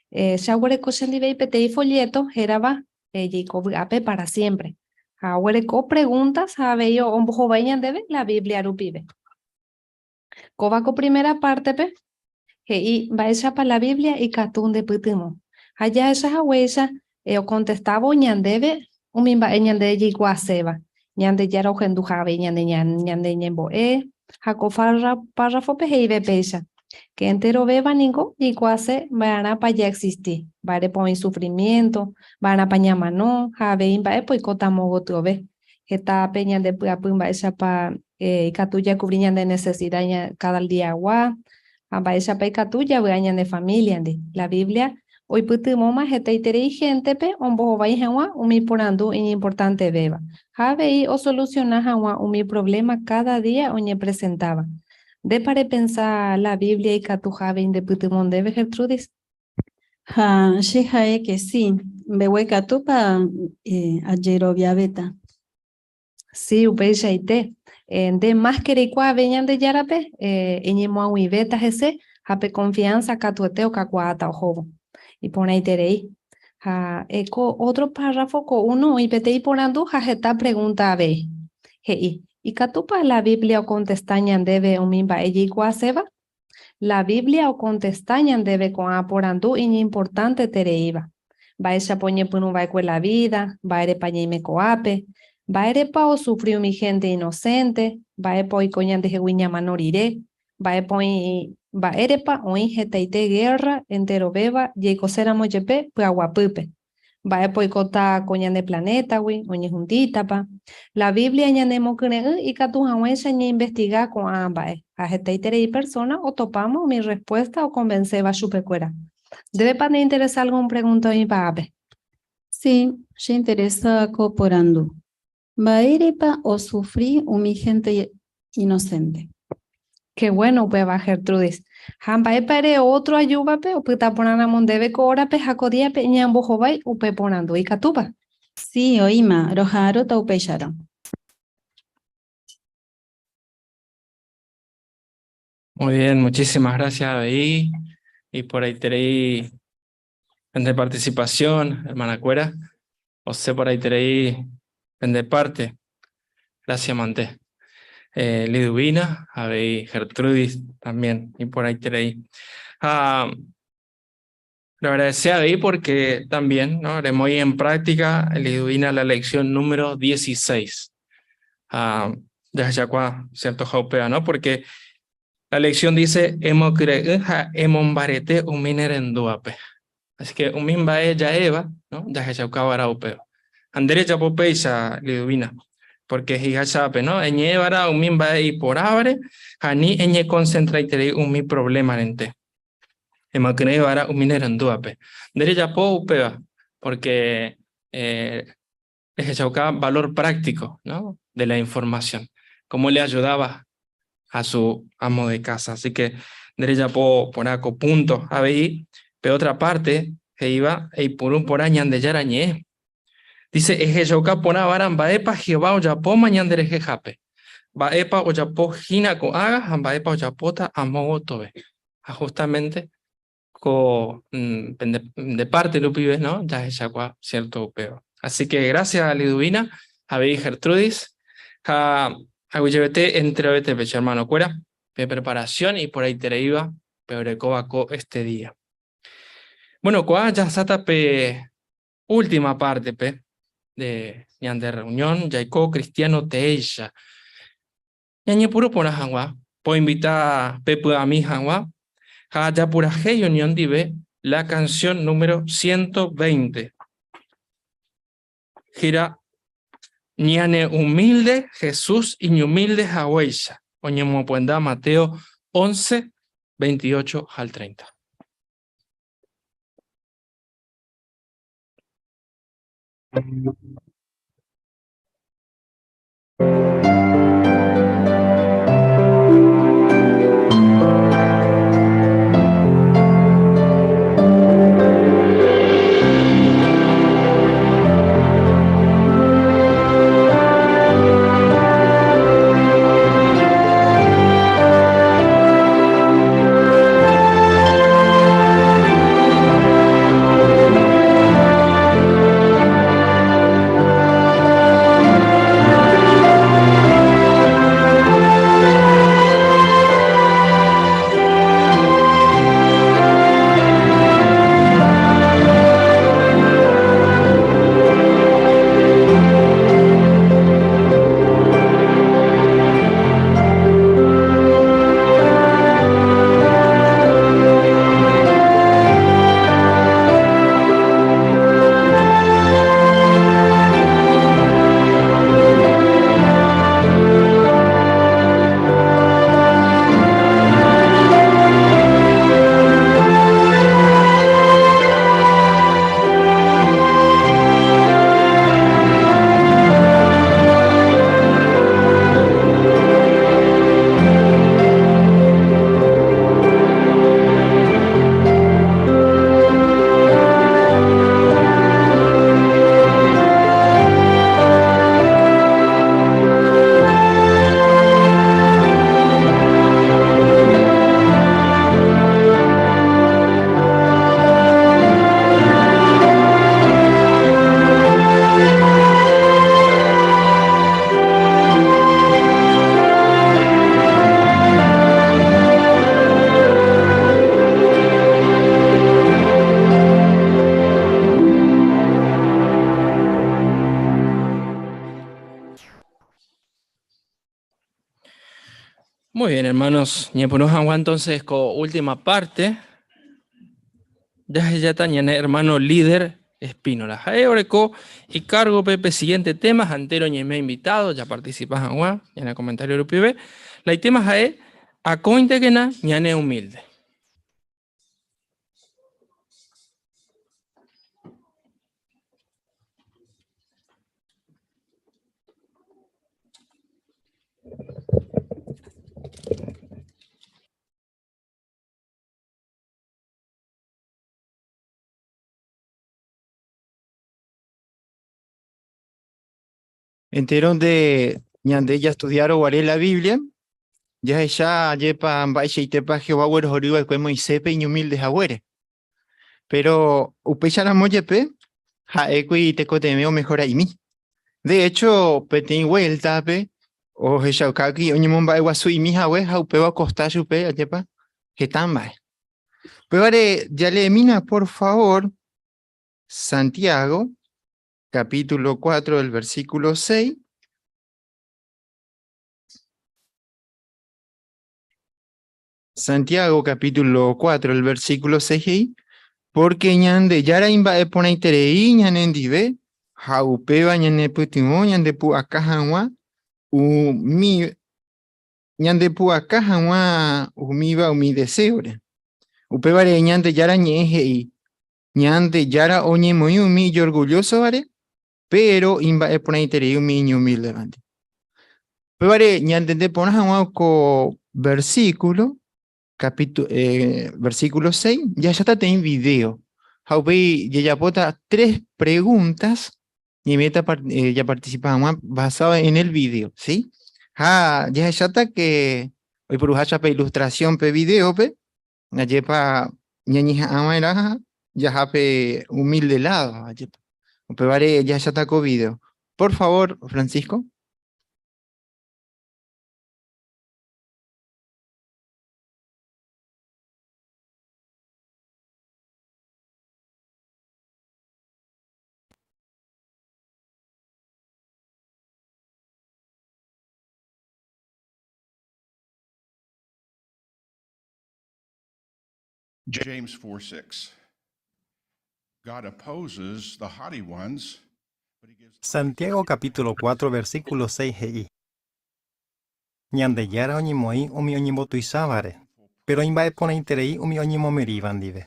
Speaker 15: Che aguereko chendivéi peteĩ folleto hérava Jeiko vy'ápe para siempre. Ha oguereko preguntas ha avei ombohovái ñandéve la Biblia rupive. Kóva ko primera pártepe he'i mba'éichapa la Biblia ikatu ndepytyvõ. Ha jahecha haguéicha okontestávo ñandéve umi mba'e ñande jaikuaaséva, Ñandejára ohenduha avei ñande ñande ñembo'e, ha ko párrafope he'ive péicha, Ke enterovéva ningo jaikuaase mba'erãpa jaexisti, mba'érepa oĩ sufrimiénto, mba'erãpa ñamano ha avei mba'épa oikóta amo gotyove. Heta pe ñande py'apy mba'éichapa ikatu jakuvri ñande nesesida káda diagua ha mba'éichapa ikatu javy'a ñane famíliandi. La Biblia oipytyvõma hetaiterei héntepe ombohovái hag̃ua umi porandu iñimportantevéva ha avei osolusiona hag̃ua umi provléma káda día oñepresentáva. Ndépa repensa la Biblia ikatuha avei ndepytyvõ ndéve, Gertrudis?
Speaker 11: Ha che ha'e que sí, mbeguekatúpa ajeroviavéta.
Speaker 15: Sí, upeichaite. Nde más que reikuaave Ñandejárape, eñemoag̃uivéta hese ha pe confianza katuete okakuaáta ohóvo. Iporãiterei. Ha ko ótro párrafo ko uno oĩ peteĩ porandu ha heta pregúnta avei. He'i, Ikatúpa la Biblia okontesta ñandéve umi mba'e jaikuaaséva? La Biblia okontesta ñandéve ko'ã porandu iñimportantetereíva, Mba'éichapa oñepyrũ va'ekue la vída? Mba'érepa ñaime ko'ápe? Mba'érepa osufri umi hénte inosénte? Mba'épa oiko ñandehegui ñamano rire? Mba'épa oĩ Mba'érepa oĩ hetaite gérra enterovéva jaikoséramo jepe py'aguapýpe? Mba'épa oikóta ko ñane planétagui, oñehundítapa? La Biblia ñanemokyre'ỹ ikatu hag̃uáicha ñainvestiga ko'ã mba'e, ha hetaiterei persóna otopáma umi rrespuésta okonvenséva chupekuéra. Ndévepa neinteresa algún pregúnta oĩpahápe?
Speaker 11: Si, cheinteresa ko porandu. Mba'érepa osufri umi hénte inosénte?
Speaker 15: Ke guéno upéva, Gertrudis. Ha mba'épa ere ótro ajúvape opyta porãramo ndéve ko órape ha ko díape ñambohovái upe porandu ikatúva?
Speaker 11: Si, oĩma, roha'arõta upéicharõ.
Speaker 1: Muy bien, muchísimas gracias avei y por ahí tenéis pende participación, hermana cuera. Osẽ porãiterei pende parte. Gracias mante. Eh, Liduvina, avei Gertrudis también, iporãiterei. Ha lo agradece avei porque también, ¿no? Remoĩ en práctica Liduvina la lección número 16. Ha jahechakuaa cierto ha upéva, ¿no? Porque La lección dice, Emokyre'ỹ ha emombarete umi ne rendúvape. Así que umi mba'e ja'éva, ¿no? Jahechauka va'erã upéva. Ha nde rejapo péicha, Liduvina, porque he'iháichape, ¿no? Eñe'ẽ va'erã umi mba'e iporãvare ha ani eñekonsentraiterei umi provlémarente. Emokyre'ỹ va'erã umi ne rendúvape. Nde rejapo upéva, porque eh, rehechauka valor práctico, ¿no? De la información. Cómo le ayudaba a su amo de casa. Así que Nderejapo porã ko punto. Avei pe otra parte he'íva eipuru porã Ñandejára ñe'ẽ. Dice, ehechauka porã va'erã mba'épa Jehová ojapóma ñanderehehápe, mba'épa ojapo hína ko'ágã ha mba'épa ojapóta amo gotove. Ha justamente ko pende parte rupive, ¿no? Jahechakua cierto upéva. Así que gracias Liduvina, avei Gertrudis, ha aguyjevete enterovetépe che hermano-kuéra, pe preparación iporãitereíva pe orekóva ko este día. Bueno, ko'ág̃a jahasáta pe última parte-pe de ñande reunión, jaiko cristiano teéicha. Ñañepyrũ porã hag̃ua, poinvita pepy'ami hag̃ua ha japurahéi oñondive la canción número 120. Héra Ñane humilde Jesús iñumilde haguéicha, oñemopyenda Mateo 11, 28 al 30. Muy bien, hermanos. Ñepyrũ hag̃ua entonces ko última parte. Jahejáta ñane hermano líder Espínola. Ha'e oreko icargo-pe pe siguiente tema, ha entero ñaime invitado ja participa hag̃ua ñane comentario rupive. La itema ha'e akóintekena ñane humilde.
Speaker 17: Entéro nde ñande jastudiárõ guare la Biblia, jahecha ajépa mba'eichaitépa Jehová oguerohory va'ekue Moiséspe iñumílde haguére. Péro upéicharamo jepe, ha'ékuri tekotevẽ omehora'imi. De hecho, peteĩ vuéltape ohechaukákuri oñemomba'eguasu'imi hague ha upéva okosta chupe ajépa heta mba'e. Upévare jaleemína por favor Santiago capítulo 4 del versículo 6. Santiago capítulo 4 el versículo 6 he'i, Porque Ñandejára imba'eporãiterei ñanendive ha upéva ñanepytyvõ ñandepu'aka hag̃ua umi ñandepu'aka hag̃ua umíva umi deséore. Upévare Ñandejára ñe'ẽ he'i, Ñandejára oñemoĩ umi ijorgullósovare, péro imba'eporãiterei umi iñumíldevante. Upévare ñantende porã hag̃ua ko versíkulo, capítulo, eh, versículo 6, jahecháta peteĩ video. Ha upéi jajapóta tres preguntas ñaiméta eh, japarticipa hag̃ua basado en el video, ¿sí? Ha jahecháta que oiporuháicha pe ilustración pe videope, ajépa ñañeha'ãva'erã jaha pe humilde lado, ajépa. Upévare jahecháta ko video. Por favor, Francisco.
Speaker 18: James 4 6. God opposes the haughty ones,
Speaker 19: Santiago capítulo 4 versículo 6 he'i, Ñandejára oñemoĩ umi oñembotuichávare, péro imba'eporãiterei umi oñemomirĩva ndive.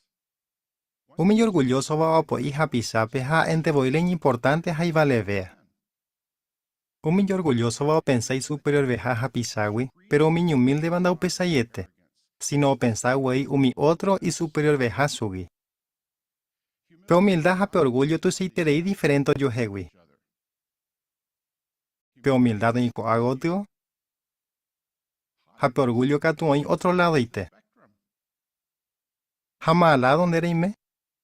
Speaker 19: Umi ijorgullósova oapo'i hapichápe ha ha'énte voi la iñimportánte ha ivalevéa. Umi ijorgullósova opensa isuperiorveha hapichágui, péro umi iñumíldeva ndaupechaiete, síno opensa guei umi ótro isuperiorveha chugui. Pe umilda ha pe orgúllo tuichaiterei diferénte ojuehegui. Pe umildad oĩ ko'a gotyo ha pe orgúllo katu oĩ ótro ladoite. Ha máva ládo nde reime?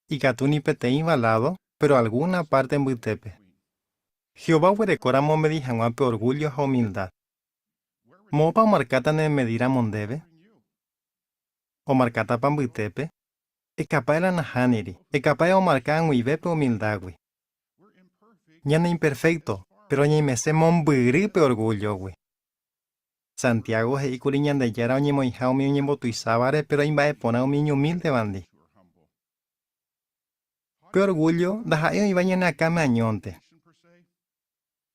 Speaker 19: Ikatu ni peteĩva ládo, péro algúna párte mbytépe. Jehová oguerekóramo omedi hag̃ua pe orgúllo ha umildad. Moõpa omarkáta ne medíramo ndéve? Omarkátapa mbytépe? Ekapáe la nahániri, ekapáe omarka ag̃uive pe umildágui. Ñane imperfékto, péro ñaimese mombyry pe orgúllogui. Santiago he'i kuri Ñandejára oñemoĩha umi oñembotuichávare péro imba'eporã umi iñumíldevandi. Pe orgúllo ndaha'éi oĩva ñane akãme añónte.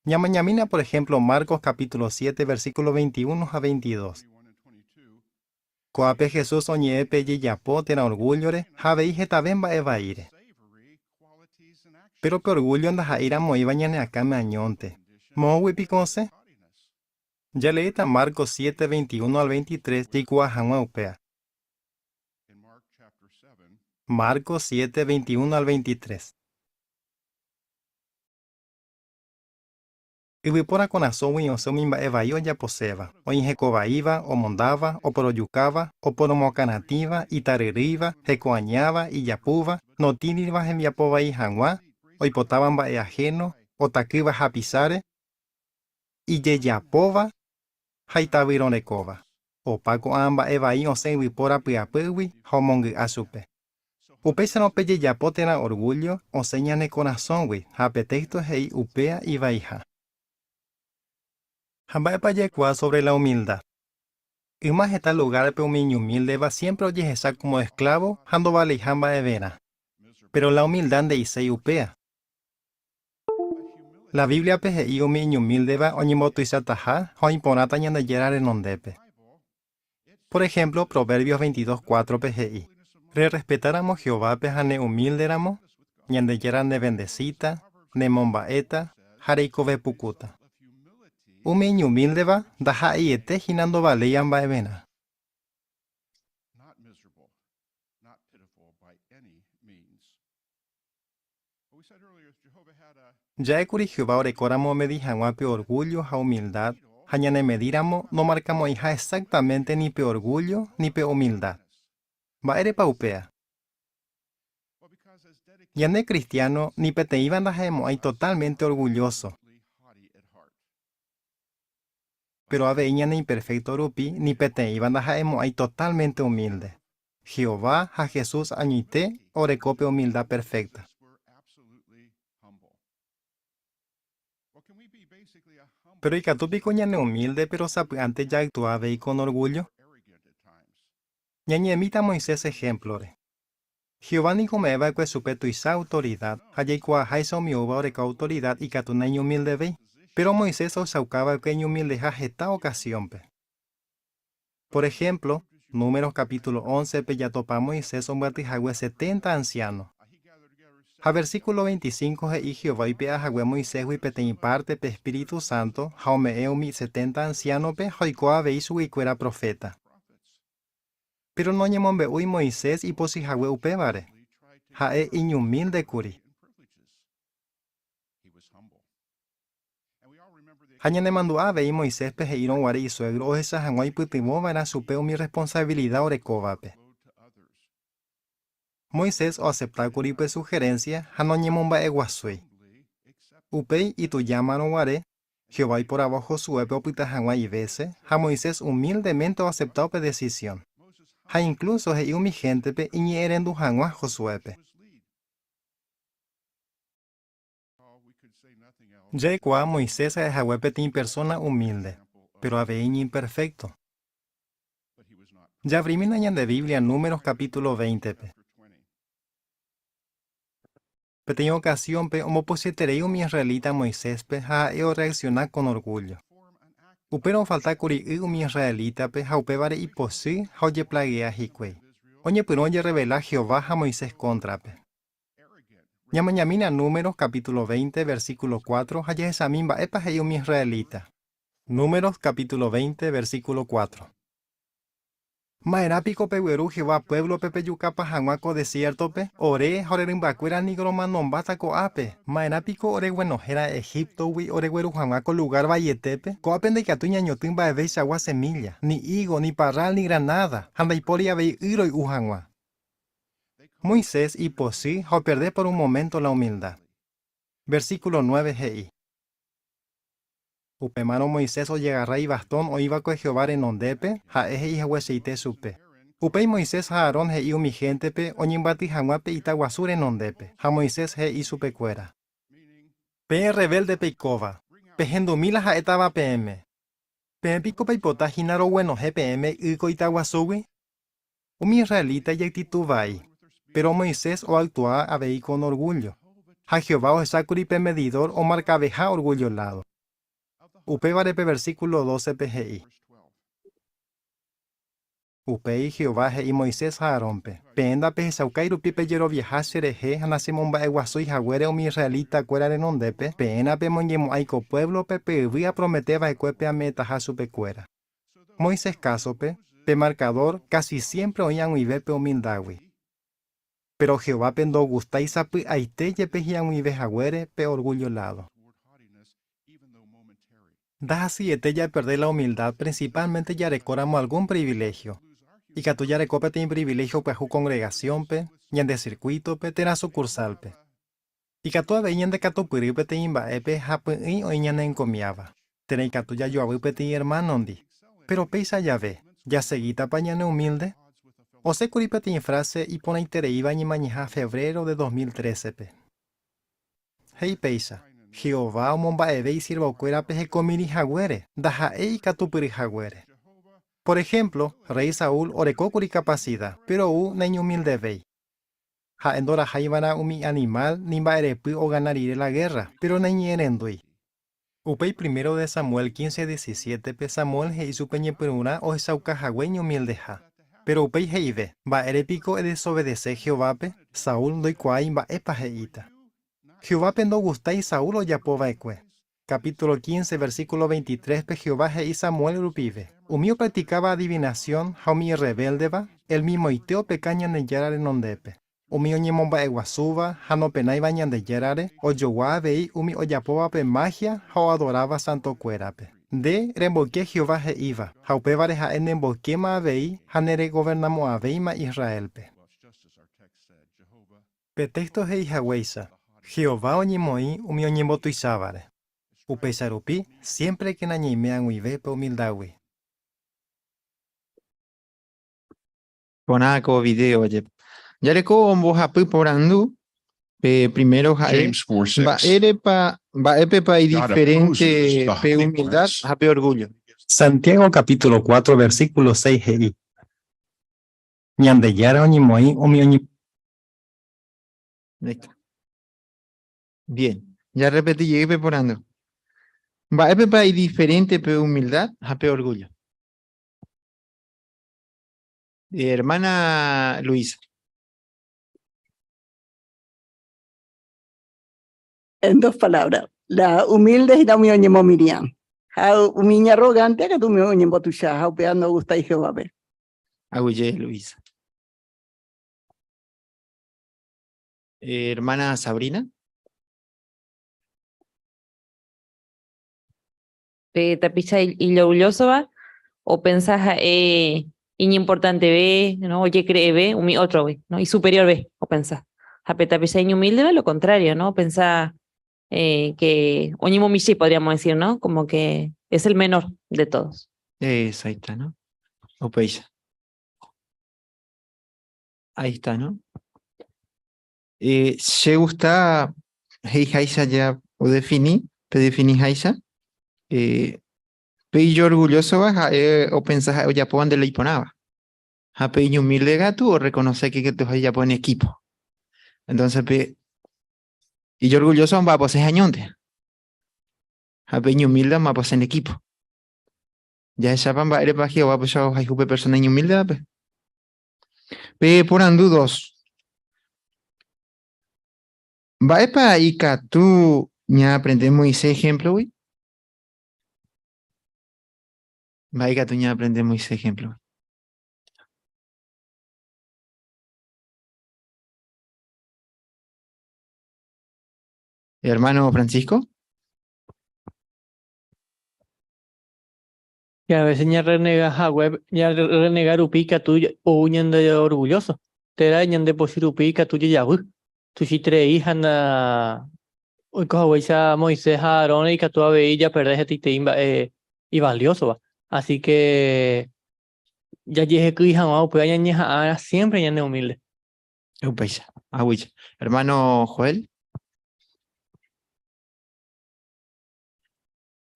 Speaker 19: Ñamañamína por ehémplo Marcos capítulo 7 versículo 21 ha 22. Ko'ápe Jesús oñe'ẽ pe jejapo térã orgúllore ha avei hetave mba'e vaíre. Péro pe orgúllo ndaha'éiramo oĩva ñane akãme añónte, moõgui piko osẽ? Jaleéta Marcos 7, 21 al 23 jaikuaa hag̃ua upéva. Marcos 7, 21 al 23. Yvypóra korasõgui osẽ umi mba'e vai ojaposéva, oĩ heko vaíva, omondáva, oporojukáva, oporomoakãratĩva, itaryrýiva, heko añáva, ijapúva, notĩriva hembiapo vai hag̃ua, oipotáva mba'e ahéno, otakýva hapicháre, ijejapóva ha itavyrõrekóva. Opa ko'ã mba'e vai osẽ yvypóra py'apýgui ha omongy'a chupe. Upéicharõ pe jejapo térã orgúllo osẽ ñane korasõgui ha pe téxto he'i upéa ivaiha. Ha mba'épa jaikuaa sobre la humilda? Yma heta lugárpe umi iñumíldeva siémpre ojehecha kómo esklávo ha ndovaleiha mba'everã. Péro la humilda nde'iséi upéa. La Bíbliape he'i umi iñumíldeva oñembotuichataha ha oĩ porãta Ñandejára renondépe. Por ehémplo, Proverbios 22, 4-pe he'i, Rerrespetáramo Jehovápe ha neumílderamo, Ñandejára nevendesíta, nemomba'éta ha reikove pukúta. Umi iñumíldeva ndaha'eiete hína ndovaléiva mba'everã. Ja'ékuri Jehová orekóramo omedi hag̃ua pe orgúllo ha umildad, ha ñanemedíramo nomarkamo'ãiha exactamente ni pe orgúllo ni pe umildad. Mba'érepa upéa? Ñande kristiáno ni peteĩva ndaha'emo'ãi totalmente orgullóso. Péro avei ñane imperfékto rupi ni peteĩva ndaha'emo'ãi totalmente umílde. Jehová ha Jesús añoite oreko pe umilda perfékta. Péro ikatu piko ñaneumílde péro sapy'ánte jaaktua avei kon orgúllo? Ñañe'ẽmíta Moisés ehémplore. Jehová niko ome'ẽ va'ekue chupe tuicha autorida, ha jaikuaaháicha umi oúva oreko autorida ikatu naiñumildevéi. Péro Moisés ohechauka va'ekue iñumildeha heta okasiónpe. Por ehémplo, Números capítulo óncepe jatopa Moisés ombyaty hague setenta ansiáno. Ha versículo 25 he'i Jehová oipe'a hague Moisésgui peteĩ párte pe espíritu sánto ha ome'ẽ umi setenta ansiánope ha oiko avei chuguikuéra proféta. Péro noñemombe'úi Moisés ipochyhague upévare. Ha'e iñumílde kuri. Ha ñanemandu'a avei Moiséspe he'írõ guare isuégro ohecha hag̃ua oipytyvõ va'erã chupe umi rresponsavilida orekóvape. Moisés oasepta kuri upe suherénsia ha noñemomba'eguasúi. Upéi itujámarõ guare, Jehová oiporavo Josuépe opyta hag̃ua ivése ha Moisés umíldemente oasepta upe desisión. Ha inklúso he'i umi héntepe iñe'ẽrendu hag̃ua Josuépe. Jaikuaa Moisés ha'ehague peteĩ persóna umílde, péro avei iñimperfékto. Javrimína ñande Biblia Números kapítulo 20-pe. Peteĩ okasiónpe ombopochyeterei umi israelita Moiséspe ha ha'e orreaksiona kon orgúllo. Upérõ ofalta kuri y umi israelítape ha upévare ipochy ha ojeplagea hikuái. Oñepyrũ ojerrevela Jehová ha Moisés kóntrape. Ñamañamína Números capítulo 20, versículo 4 ha jahechami mba'épa he'i umi israelita. Números capítulo 20, versículo 4. Ma'erã piko pegueru Jehová puévlope pejukapa hag̃ua ko desiértope? Ore ha ore rymbakuéra niko romanombáta ko'ápe. Ma'erã piko oreguenohẽra'e Egíptogui oregueru hag̃ua ko lugár vaietépe? Ko'ápe ndaikatúi ñañotỹ mba'eveichagua semílla, ni ígo, ni parrál, ni granáda, ha ndaipóri avei y roy'u hag̃ua. Moisés ipochy ha operde por un moménto la umilda. Versíkulo 9 he'i, Upémarõ Moisés ojegarra ivastón oĩva'ekue Jehová renondépe, ha'e he'i haguecheite chupe. Upéi Moisés ha Aarón he'i umi héntepe oñembyaty hag̃ua pe ita guasu renondépe, ha Moisés he'i chupekuéra, Peẽ rrevélde peikóva, pehendumi la ha'étava peẽme. Peẽ piko peipota hína roguenohẽ peẽme y ko ita guasúgui? Umi israelita ijactitud vai, péro Moisés oactua avei con orgullo, ha Jehová ohechákuri pe medidor omarkaveha orgullo ládo. Upévare pe versículo 12-pe he'i. Upéi Jehová he'i Moisés ha Aarónpe, Peẽ ndapehechaukái rupi pejeroviaha cherehe ha nachemomba'eguasúi haguére umi israelita-kuéra renondépe, peẽ napemoingemo'ãi ko puévlope pe yvy apromete va'ekuépe ame'ẽtaha chupekuéra. Moisés kásope, pe markadór kási siémpre oĩ ag̃uive pe umildágui. Péro Jehovápe ndogustái sapy'aite jepe hi'ag̃uive haguére pe orgúllo ládo. Ndahasyiete japerde la umildad prinsipálmente jarekóramo algún priviléhio. Ikatu jareko peteĩ priviléhio pyahu kongregasiónpe, ñande sirkuítope térã sukursálpe. Ikatu avei ñandekatupyry peteĩ mba'épe ha py'ỹi oĩ ñanenkomiáva, térã ikatu jajoavy peteĩ ermánondi. Péro péicha jave, jasegítapa ñaneumílde? Osẽ kuri peteĩ fráse iporãitereíva ñemañeha febrero de 2013-pe. He'i péicha, Jehová omomba'eve isiervokuérape hekomirĩ haguére, ndaha'éi ikatupyry haguére. Por ehémplo, rréi Saúl oreko kuri kapasida, péro ou naiñumildevéi. Ha'e ndoraháiva'erã umi animál ni mba'erepy ogana rire la gérra, péro naiñe'ẽrendúi. Upéi primero de Samuel 15, 17-pe Samuel he'i chupe ñepyrũrã ohechauka hague iñumildeha. Péro upéi he'ive, Mba'ére piko edesovedese Jehovápe? Saúl ndoikuaái mba'épa he'íta. Jehovápe ndogustái Saúl ojapo va'ekue. Capítulo 15, versículo 23-pe Jehová he'i Samuel rupive, Umi opraktikáva adivinasión ha umi irrevéldeva, elmimoite opeka Ñandejára renondépe. Umi oñemomba'eguasúva ha nopenáiva Ñandejárare, ojogua avei umi ojapóvape máhia ha oadoráva santokuérape. Nde remboyke Jehová he'íva, ha upévare ha'e nemboykéma avei ha neregovernamo'ãvéima Israélpe. Pe téxto he'i haguéicha, Jehová oñemoĩ umi oñembotuichávare. Upéicha rupi, siémprekena ñaime ag̃uive pe umildágui.
Speaker 17: Porã ko video jepe. Jareko ombohapy porandu, pe primero ha'e
Speaker 18: James 4:6.
Speaker 17: mba'érepa mba'épepa
Speaker 18: God
Speaker 17: idiferente
Speaker 18: opposes the
Speaker 17: pe
Speaker 18: haughty
Speaker 17: humildad
Speaker 18: ones
Speaker 17: ha pe orgullo.
Speaker 19: Santiago capítulo 4 versículo 6 he'i, Ñandejára oñemoĩ umi oñe.
Speaker 17: Listo. Bien, ya repetí jey pe porandu. Mba'épepa idiferente pe humildad ha pe orgullo? Hermana Luisa.
Speaker 8: En dos palabras, la humilde es la umi oñemomirĩa, ha umi iñarrogante katu umi oñembotuicha ha upéva ndogustái Jehovápe.
Speaker 17: Aguyje Luisa. Hermana Sabrina.
Speaker 20: Pe tapicha iñorgullósova opensa ha'e iñimportanteve, ¿no? Ojecreeve umi ótrogui, ¿no? Isuperiorve opensa. Ha pe tapicha iñumíldeva lo contrario, ¿no? Opensa que oñemomichĩ, podríamos decir, ¿no? Como que es el menor de todos.
Speaker 17: Eso, ahí está, ¿no? Upéicha. Ahí está, ¿no? Che gusta he'iháicha ja odefini, pe definiháicha, pe ijorgullósova ha'e opensa ha'e ojapóva nde la iporãva. Ha pe iñumílde katu orrekonose ke katu ha'e ojapo en equipo. Entonces pe ijorgullósova omba'apose ha'eñónte. Ha pe iñumílde omba'apose en equipo. Jahechápa mba'érepa Jehová upéicha ohayhu pe persona iñumíldevape? Pe porandu dos. Mba'épa ikatu ñaaprende Moisés ejemplo-gui? Mba'e ikatu ñaaprende Moisés ejemplo-gui? Hermano Francisco.
Speaker 2: Que a veces ñarrenega hague, ñarrenega rupi ikatu ou ñande orgulloso. Térã ñande pochy rupi ikatu jejavy. Tuichaiterei ha na oiko haguéicha Moisés ha Aarón ikatu avei japerde hetaitei mba'e ivaliósova. Así que jajehekýi hag̃ua upéva ñañeha'ã siempre ñane humilde.
Speaker 17: Upéicha, aguyje. Hermano Joel.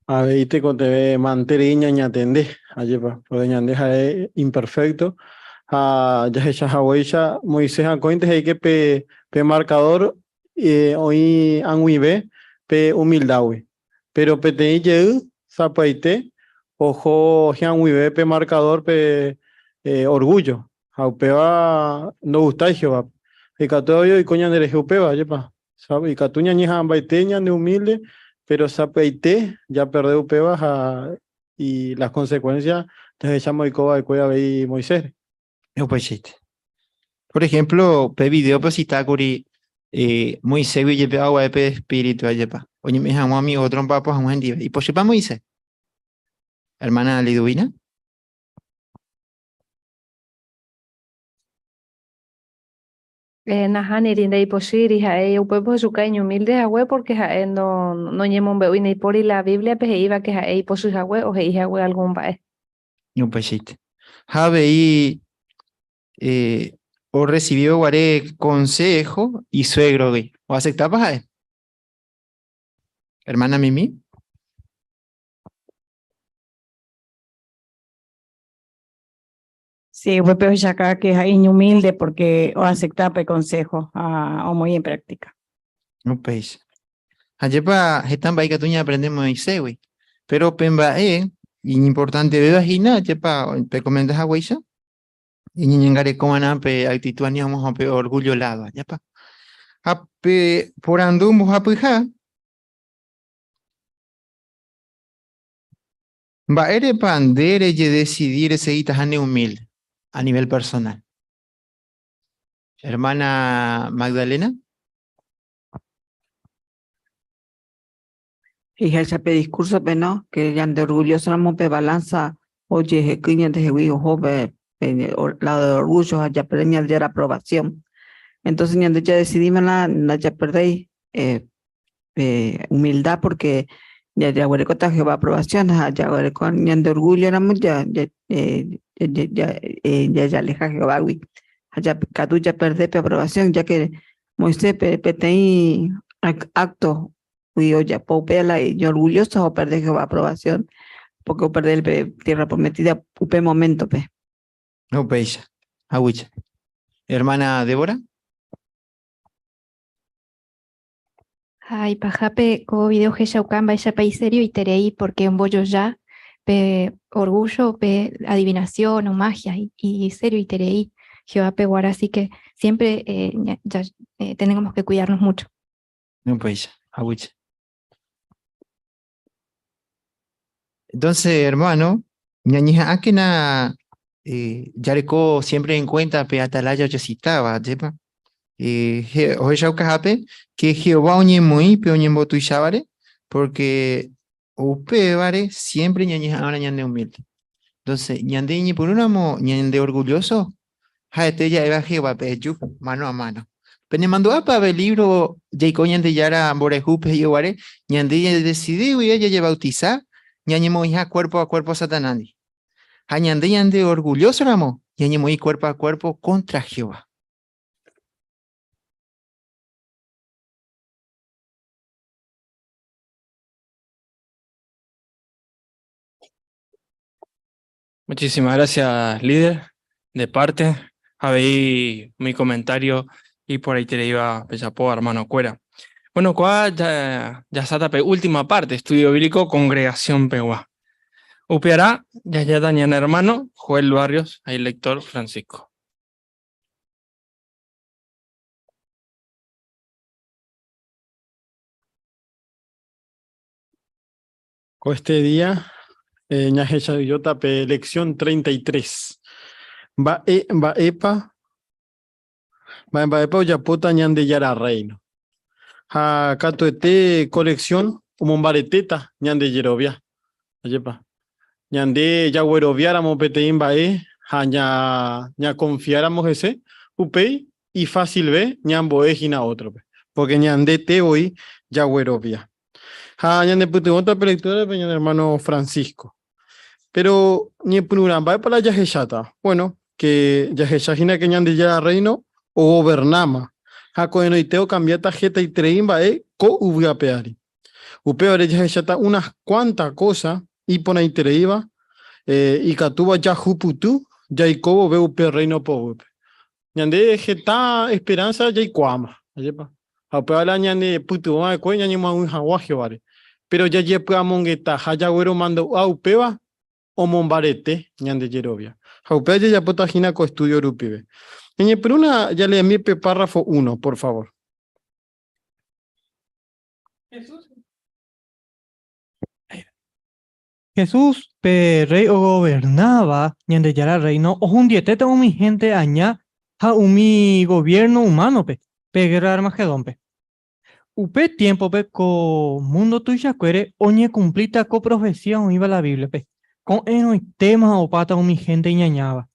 Speaker 21: Avei tekotevẽ manterei ñañatende, ajépa, pórke ñande ha'e imperfékto ha jahecha haguéicha Moisés akóinte he'i ke pe markadór oĩ ag̃uive pe umildágui. Péro peteĩ jey sapy'aite oho hi'ag̃uive pe markadór pe orgúllo, ha upéva ndogustái Jehovápe. Ikatu avei oiko ñanderehe upéva, ajépa. Ikatu ñañeha'ãmbaite ñane humilde, pero sapy'aite japerde upéva ha y las consecuencias jahecháma oiko va'ekue avei Moisés-re.
Speaker 17: Upeichaite. Por ejemplo, pe videópe osita kuri Moisés-gui ojepe'a oguae pe espíritu ajépa, oñeme'ẽ hag̃ua umi ótro omba'apo hag̃ua hendive. Ipochýpa Moisés? Hermana Liduvina?
Speaker 22: Nahániri, ndaipochýiri ha'e upépe ohechuka iñumílde hague pórke ha'e noñemombe'úi ndaipóri la Bíbliape he'íva ke ha'e ipochy hague o he'i hague algún mba'e.
Speaker 17: Upeichaite. Ha avei orresivívo guare konsého isuégrogui, oaseptápa ha'e? Ermána Mimi?
Speaker 9: Sí, upépe ohechauka que ha'e iñumilde porque oacepta pe consejo ha omoĩ en práctica.
Speaker 17: Upéicha. Ajépa heta mba'e ikatu ñaaprende Moisés-gui. Péro pe mba'e iñimportantevéva hína, ajépa pekomenta haguéicha, iñeñangarekova'erã pe actitud ani hag̃ua pe orgullo lado, ajépa. Ha pe porandu mbohapyha, Mba'érepa nde rejedesidi resegitaha neumílde a nivel personal? Hermana Magdalena.
Speaker 23: He'iháicha pe discurso-pe, no, que ñande orgulloso-ramo pe balanza ojehekýi ñandehegui oho pe lado de orgullo ha japerde Ñandejára aprobación. Entonces ñande jadecidímela ndajaperdéi humildad porque jaguerekóta Jehová aprobación ha jaguereko ñande orgullo ramo ja jajaleja Jehovágui ha katu japerde pe aprobación ya que Moisés pe peteĩ acto gui ojapo upéva la iñorgulloso ha operde Jehová aprobación porque operde pe tierra prometida upe momento-pe.
Speaker 17: Upéicha, haguéicha. Hermana Débora.
Speaker 7: Ha ipahápe ko video ohechauka mba'éichapa iserioiterei porque ombojoja pe orgullo, pe adivinación o magia iserioiterei Jehovápe guarã, así que siempre tenemos que cuidarnos mucho.
Speaker 17: Upéicha, haguéicha. Entonces, hermano, ñañeha'ãkena. Eh, jareko siempre en cuenta pe atalaya ojecitaba, ajépa? Eh, ohechaukahápe que Jehová oñemoĩ pe oñembotuichavare porque upévare siempre ñañeha'ãva'erã ñande humilde. Entonces, ñande iñepyrũramo ñande orgulloso, ha'ete ja'éva Jehovápe eju mano a mano. Penemandu'ápa pe libro Jaiko Ñandejára mborayhúpe he'i'oguare, ñande jadesidi guive jajebautisa ñañemoĩha cuerpo a cuerpo Satanás-ndi. Ha ñande ñande orgulloso ramo, ñañemoĩ cuerpo a cuerpo contra Jehová.
Speaker 1: Muchísimas gracias, líder. De parte, habéis mi comentario y por ahí te iba pechapó, hermano cuera. Bueno, cuál ya, ya pe última parte, estudio bíblico, congregación peguá. Upeará, ya ya dañan hermano, Joel Barrios, ahí lector Francisco.
Speaker 21: Ko este día, eh, ñahecha'ỹijóta pe lección 33. Mba'e mba'épa mba'e mba'épa ojapóta Ñandejára Rréino. Ha katuete ko lección omombaretéta ñande jerovia. Ajépa? Ñande jagueroviáramo peteĩ mba'e ha ña ñakonfiáramo hese, upéi ifásilve ñambo'e hína ótrope, pórke ñandete voi jaguerovia. Ha ñanepytyvõta pe lectura-pe ñane hermano Francisco. Pero ñepyrũrã, mba'épa la jahecháta? Bueno, que jahecha hína que Ñandejára Rréino ogovernáma ha ko'ẽrõite okambiáta hetaiterei mba'e ko yvy ape ári. Upévare jahecháta unas kuánta kósa iporãitereíva ikatúva jahupyty jaiko vove upe Rréino poguýpe. Ñande heta esperánsa jaikuaáma, ajépa? Ha upéva la ñane pytyvõ va'ekue ñañemoag̃ui hag̃ua Jehováre. Péro jajepy'amongeta ha jagueromandu'a upéva omombarete ñande jerovia. Ha upéva jajapóta hína ko estúdio rupive. Ñañepyrũna jaleemi pe párrafo uno, por favor.
Speaker 2: Jesús, pe Rréi ogovernáva Ñandejára Rréino, ohundietéta umi hénte aña ha umi goviérno umánope pe gérra Armagedónpe. Upe tiémpope ko múndo tuichakuére oñekumplíta ko profesía oĩva la Bíbliape, Ko'ẽrõitéma opáta umi hénte iñañáva.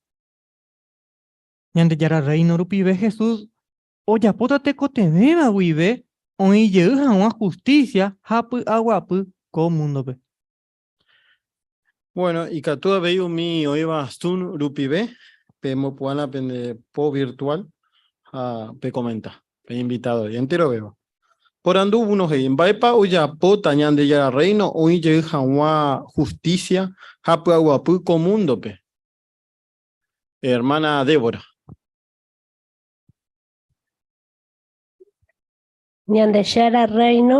Speaker 2: Ñandejára Rréino rupive Jesús ojapóta tekotevẽva guive oĩ jey hag̃ua hustísia ha py'aguapy ko múndope.
Speaker 21: Bueno, ikatu avei umi oĩva Zoom rupive, pemopu'ãna pende po virtual ha pekomenta, pe invitado enterovéva. Porandu uno he'i, Mba'épa ojapóta Ñandejára Rréino oĩ jey hag̃ua hustísia ha py'aguapy ko múndope? Hermana Débora.
Speaker 3: Ñandejára Rréino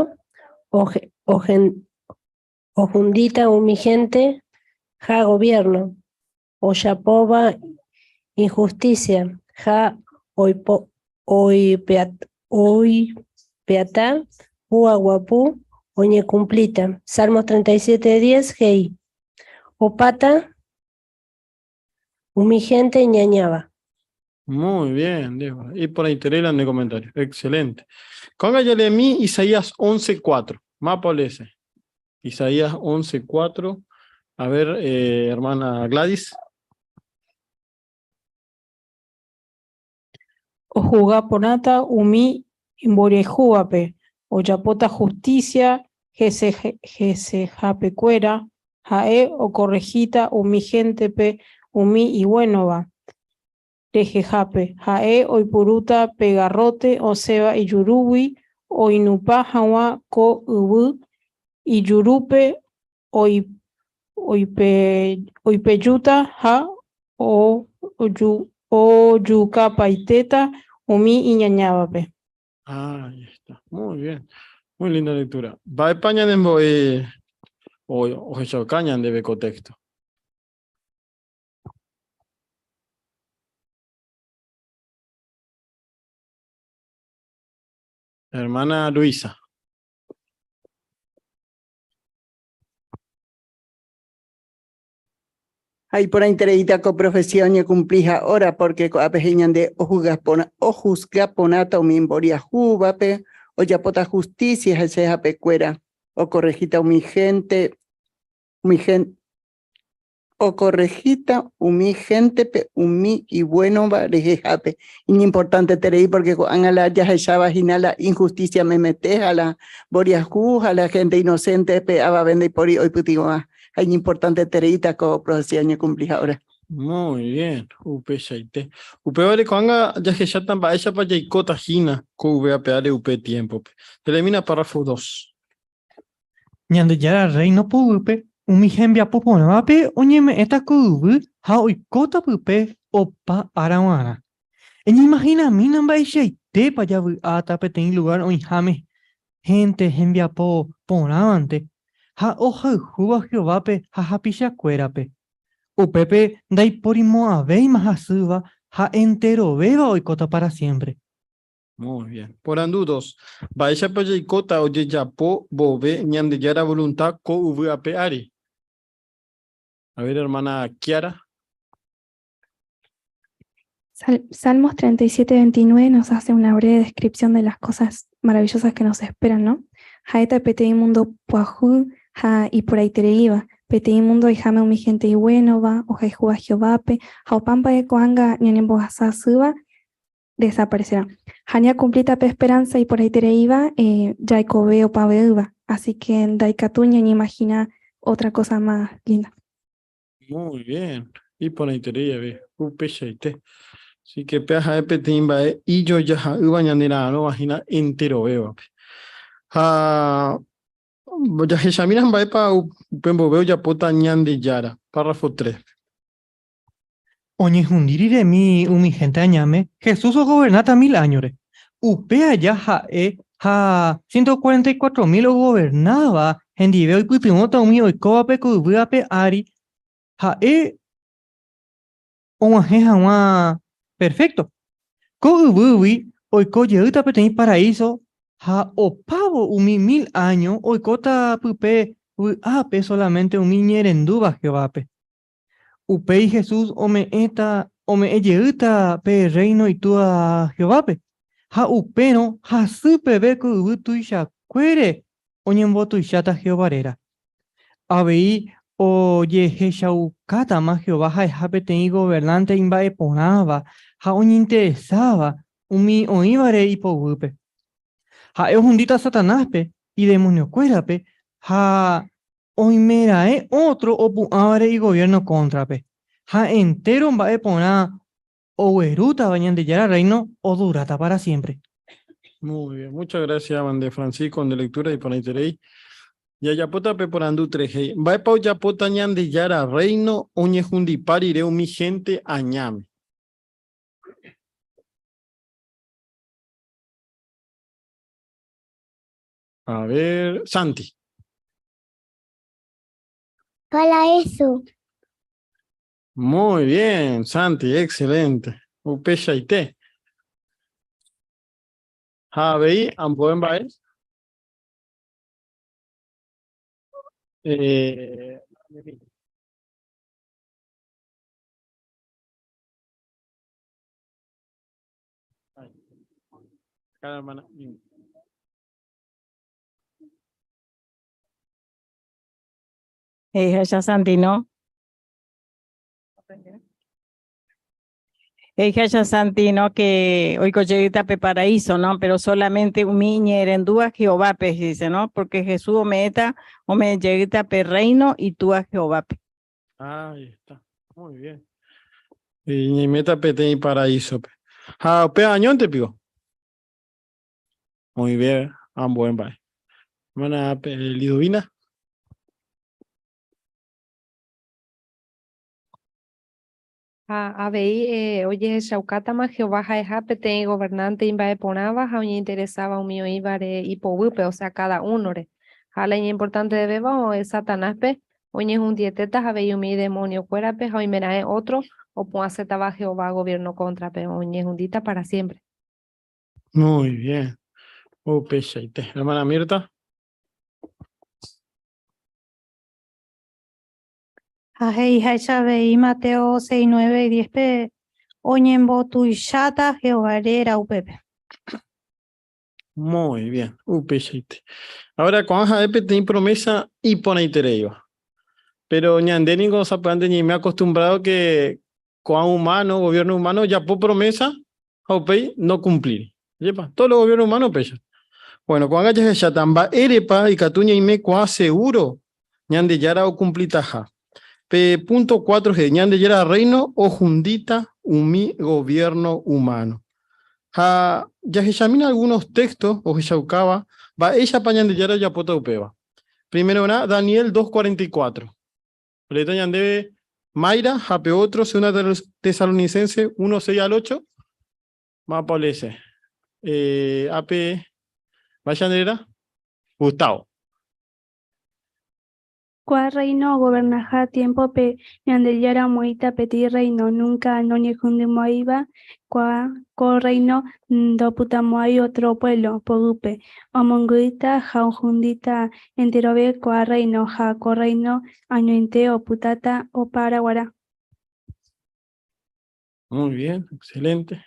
Speaker 3: ohundíta umi hénte ha goviérno ojapóva inhustísia ha oipe'áta py'aguapy oñekumplíta. Salmos 37, 10 he'i, Opáta umi hénte iñañáva.
Speaker 21: Muy bien, Débora. Y por ahí te de comentario. Excelente. Ko'ág̃a jaleemi Isaías 11.4. Mapa olese. Isaías 11.4. A ver, eh, hermana Gladys.
Speaker 4: Ohuga porãta umi imboriahúvape, ojapóta hustísia hesehapekuéra, ha'e okorrehíta umi héntepe umi iguénova rehehápe, ha'e oipurúta pe garróte osẽva ijurúgui oinupã hag̃ua ko yvy, ijurúpe oipejúta ha ojukapaitéta umi iñañávape.
Speaker 21: Ahí está. Muy bien. Muy linda lectura. Mba'épa ñanembo'e ohechauka ñandéve ko texto? Hermana Luisa.
Speaker 8: Ha iporãitereíta ko profecía oñecumpliha hora porque ko'ápe he'i ñande ojuzga porãta umi imboriahúvape, ojapóta justicia hese hapekuéra, okorregíta umi gente, umi gente okorregíta umi géntepe umi ibuénova rehehápe. Iñimportanteterei porque ko'ág̃a la jahecháva hína la injusticia memete ha la mboriahu ha la gente inocente-pe avave ndaipóri oipytyvõva. Ha iñimportantetereíta ko profecía oñecumpliha hora.
Speaker 21: Muy bien, upeichaite. Upévare ko'ág̃a jahecháta mba'éichapa jaikóta hína ko yvy upe tiempo-pe. Termina párrafo 2.
Speaker 2: Ñandejára Reino poguýpe umi hembiapo porãvape oñeme'ẽta ko yvy ha oikóta pype opa ára g̃uarã. Eñeimahinamína mba'eichaitépa javy'áta peteĩ lugar oĩháme hénte hembiapo porãvante ha ohayhúva Jehovápe ha hapichakuérape. Upépe ndaiporimo'ãvéima hasýva ha enterovéva oikóta pára siémpre.
Speaker 21: Muy bien. Porandu 2. Mba'éichapa jaikóta ojejapo vove Ñandejára voluntad ko yvy ape ári? A ver, hermana Kiara.
Speaker 7: Salmos 37, 29 nos hace una breve descripción de las cosas maravillosas que nos esperan, ¿no? Ha'éta peteĩ mundo pyahu ha iporãitereíva, peteĩ mundo oĩháme umi gente iguénova, ohayhúva Jehovápe, ha opa mba'e ko'ág̃a ñanembohasa asýva desaparecerá. Ha ñacumplíta pe esperanza iporãitereíva jaikove opave'ỹva, así que ndaikatúi ñañeimagina otra cosa más linda.
Speaker 21: Muy bien. Iporãiterei ave. Upeichaite. Así que péa ha'e peteĩ mba'e ijojaha'ỹva ñanera'arõva hína enterovévape. Ha jahechamína mba'épa upe mbove ojapóta Ñandejára. Párrafo 3.
Speaker 2: Oñehundi riremi umi hénte añáme, Jesús ogovernáta mil áñore. Upe aja ha'e ha 144 mil ogovernáva hendive oipytyvõta umi oikóvape ko yvy ape ári ha'e og̃uahẽ hag̃ua perfecto. Ko yvýgui oiko jeýta peteĩ paraíso ha opávo umi mil áño oikóta pype vy'ápe solamente umi iñe'ẽrendúva Jehovápe. Upéi Jesús ome'ẽta ome'ẽ jeýta pe rréino Itúa Jehovápe, ha upérõ hasy peve ko yvy tuichakuére oñembotuicháta Jehová réra. Avei ojehechaukátama Jehová ha'eha peteĩ governánte imba'eporãva ha oñeinteresáva umi oĩvare ipoguýpe. Ha'e ohundíta Satanáspe, idemoniokuérape ha oimeraẽ ótro opu'ãvare igoviérno kóntrape, ha entéro mba'e porã oguerútava Ñandejára Rréino oduráta pára siémpre.
Speaker 21: Muy bien, muchas gracias, Mande Francisco, de lectura iporãiterei. Jajapóta pe porandu 3 he'i, Mba'épa ojapóta Ñandejára Reino oñehundipa rire umi hénte añáme? A ver, Santi.
Speaker 5: Para eso.
Speaker 21: Muy bien, Santi, excelente. Upeichaite. Ha avei ambue mba'e. Eh, Acá, hermana.
Speaker 9: He'iháicha Santi, no? He'iháicha Santi, no? Que oiko jeýta pe paraíso, no? Pero solamente umi iñe'ẽrendúva Jehovápe, dice, no? Porque Jesús ome'ẽta, ome'ẽ jeýta pe reino itúa Jehovápe.
Speaker 21: Ahí está. Muy bien. Ñaiméta peteĩ paraísope. Ha upéva añónte piko. Muy bien, ambue mba'e. Hermana Liduvina.
Speaker 22: Ha avei ojehechaukátama Jehová ha'eha peteĩ gobernante imba'eporãva ha oñeinteresáva umi oĩvare ipoguýpe, o sea, cada uno-re. Ha la iñimportantevéva Satanáspe oñehundietéta avei umi demoniokuérape ha oimeraẽ otro opu'ãsétava Jehová gobierno kóntrape, oñehundíta para siempre.
Speaker 21: Muy bien. Upeichaite. Hermana Mirta.
Speaker 12: Ha he'iháicha avei Mateo 6, 9 y 10 pe oñembotuicháta Jehová réra upépe.
Speaker 21: Muy bien, upeichaite. Ahora ko'ã ha'e peteĩ promesa iporãitereíva. Pero ñande ningo sapy'ánte ñaime acostumbrado que ko'ã humano, gobierno humano ojapo promesa ha upéi no cumplíri. Ajépa? Todos los gobiernos humanos upéicha. Bueno, ko'ág̃a jahecháta mba'érepa ikatu ñaime kuaa seguro Ñandejára okumplitaha. Pe punto 4 he'i, Ñandejára Rréino ohundíta umi goviérno umáno. Ha jahechamína algunos téxto ohechaukáva mba'éichapa Ñandejára ojapóta upéva. Primerorã, Daniel 2:44. Oleéta ñandéve Mayra ha pe ótro, Segunda Tesalonicenses 1:6 al 8. Mávapa oleese? Eh, ápe, mba'éicha nde réra? Gustavo.
Speaker 6: Kua rréino ogovernaha tiémpope Ñandejára omoĩta peteĩ rréino núnka noñehundimo'ãiva, kua ko rréino ndopytamo'ãi ótro puévlo poguýpe, omongu'íta ha ohundíta enterove kua rréino ha ko rréino añoite opytáta opa ára g̃uarã.
Speaker 21: Muy bien, excelente.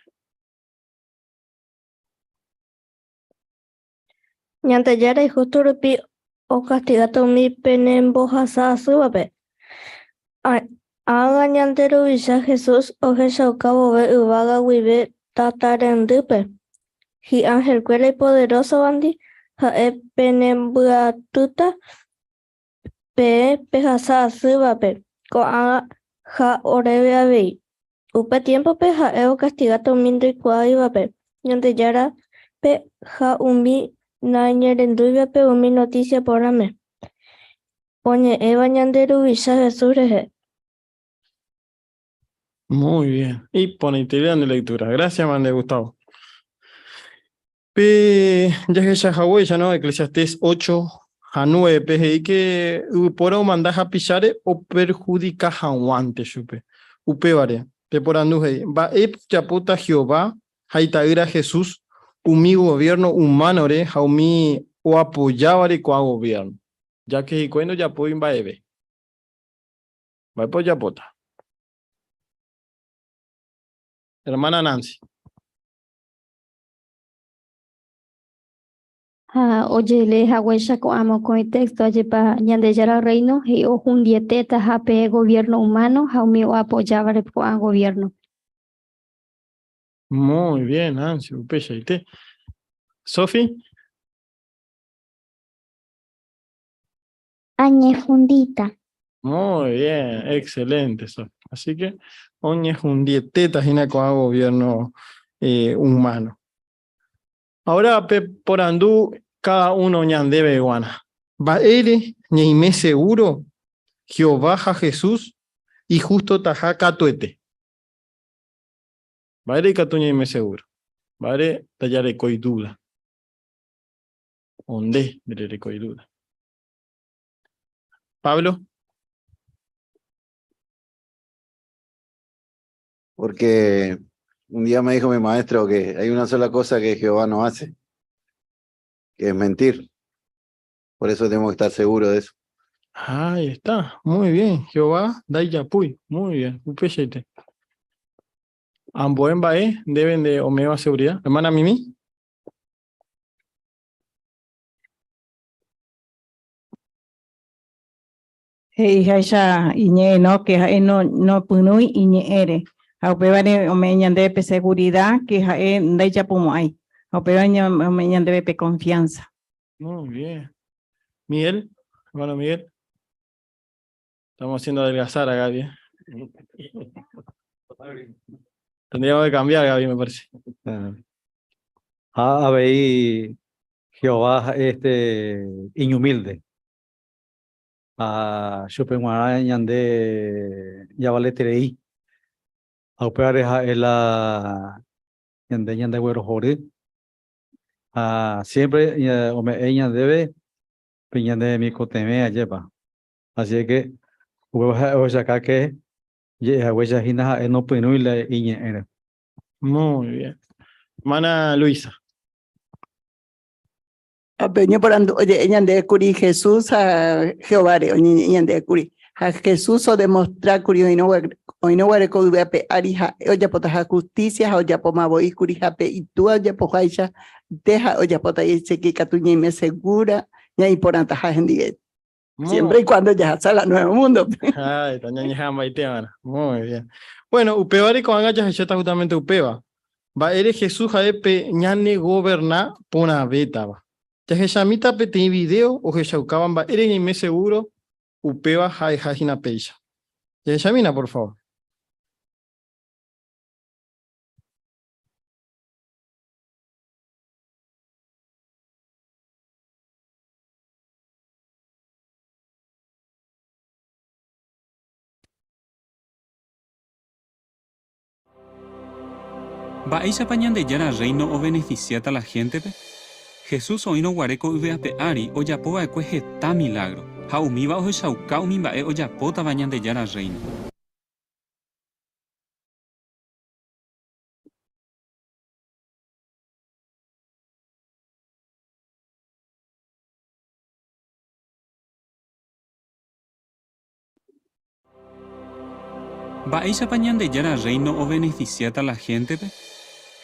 Speaker 5: Ñandejára ihústo rupi okastigáta umi penembohasa asývape. Ág̃a ñande Ruvicha Jesús ohechauka vove yvága guive tata rendýpe, hi'anhelkuéra ipoderósovandi, ha'e penembyatýta peẽ pehasa asývape ko'ág̃a ha oréve avei. Upe tiémpope ha'e okastigáta umi ndoikuaáivape Ñandejárape ha umi naiñe'ẽrendúivape umi notísia porãme oñe'ẽva ñande Ruvicha Jesús rehe.
Speaker 21: Muy bien. Iporãiterei nde lectura. Gracias, mande Gustavo. Pe jahecha haguéicha, no? Eclesiastés 8 ha 9 pe he'i ke yvypóra omanda hapicháre operhudika hag̃uánte chupe. Upévare, pe porandu he'i, Mba'épa ojapóta Jehová ha Ita'ýra Jesús umi goviérno umánore ha umi oapojávare ko'ã goviérno? Jáke hikuái ndojapói mba'eve. Mba'épa ojapóta? Hermana Nancy.
Speaker 10: Ha ojelee haguéicha ko'ã mokõi téxto ajépa Ñandejára Rréino he'i ohundietétaha pe goviérno umáno ha umi oapojávare ko'ã goviérno.
Speaker 21: Muy bien, Nancy, upeichaite. Sofi?
Speaker 5: Añehundíta.
Speaker 21: Muy bien, excelente, Sofi. Así que oñehundietéta hína ko'ã gobierno eh, humano. Ahora pe porandu cada uno ñandéve guarã. Mba'ére ñaime seguro Jehová ha Jesús ihustotaha katuete? Mba'ére ikatu ñaime seguro? Mba'ére ndajarekói duda? O nde ndererekói duda? Pablo.
Speaker 13: Porque un día me dijo mi maestro que hay una sola cosa que Jehová no hace, que es mentir. Por eso tenemos que estar seguros de eso.
Speaker 21: Ahí está, muy bien. Jehová ndaijapúi, muy bien. Upeichaite. Ambue mba'e deben de ome'ẽva seguridad. Hermana Mimi.
Speaker 9: He'iháicha iñe'ẽ no, ke ha'e no nopyrũi iñe'ẽre ha upévare ome'ẽ ñandéve pe seguridad ke ha'e ndaijapomo'ãi ha upéva ome'ẽ ñandéve pe confianza.
Speaker 21: Muy bien. Miguel, hermano Miguel. Estamos haciendo adelgazar a Gaby. ¿eh? Tendríamos que cambiar, Gaby, me parece.
Speaker 24: Ha avei Jehová ha'e este iñumilde. Ha chupe g̃uarã ñande javaleterei. Ha upévare ha'e la ñande ñandeguerohory. Ha siempre ome'ẽ ñandéve pe ñane remikotevẽ ajépa. Así es que upéva ha'e ohechaka ke je'e haguéicha hína ha'e nopyrũi la iñe'ẽre.
Speaker 21: Muy bien. Hermana Luisa.
Speaker 8: Ha pe oñeporandu oje'e ñandéve kuri Jesús ha Jehováre oñeñe'ẽ ñandéve kuri. Ha Jesús odemostrákuri oĩrõguare ko yvy ape ári ha'e ojapotaha justicia ha ojapomavoíkuri ha pe Itúa ojapoháicha nde ha'e ojapóta che katu ñaime segura ñaiporãtaha hendive. Siempre y cuando jahasa la nuevo mundo.
Speaker 21: Ahí está, ñañeha'ãmbaite. Muy bien. Bueno, upévare ko'ág̃a jahecháta justamente upéva. Mba'ére Jesús ha'e pe ñane goberna porãvétava. Jahechamíta peteĩ video ohechaukáva mba'ére ñaime seguro upéva ha'eha hína péicha. Jahechamína, por favor.
Speaker 11: Mba'éichapa Ñandejára Rréino ovenefisiáta la héntepe? Jesús oĩrõ guare ko yvy ape ári ojapo va'ekue heta milágro, ha umíva ohechauka umi mba'e ojapótava Ñandejára Rréino. Mba'éichapa Ñandejára Rréino ovenefisiáta la héntepe?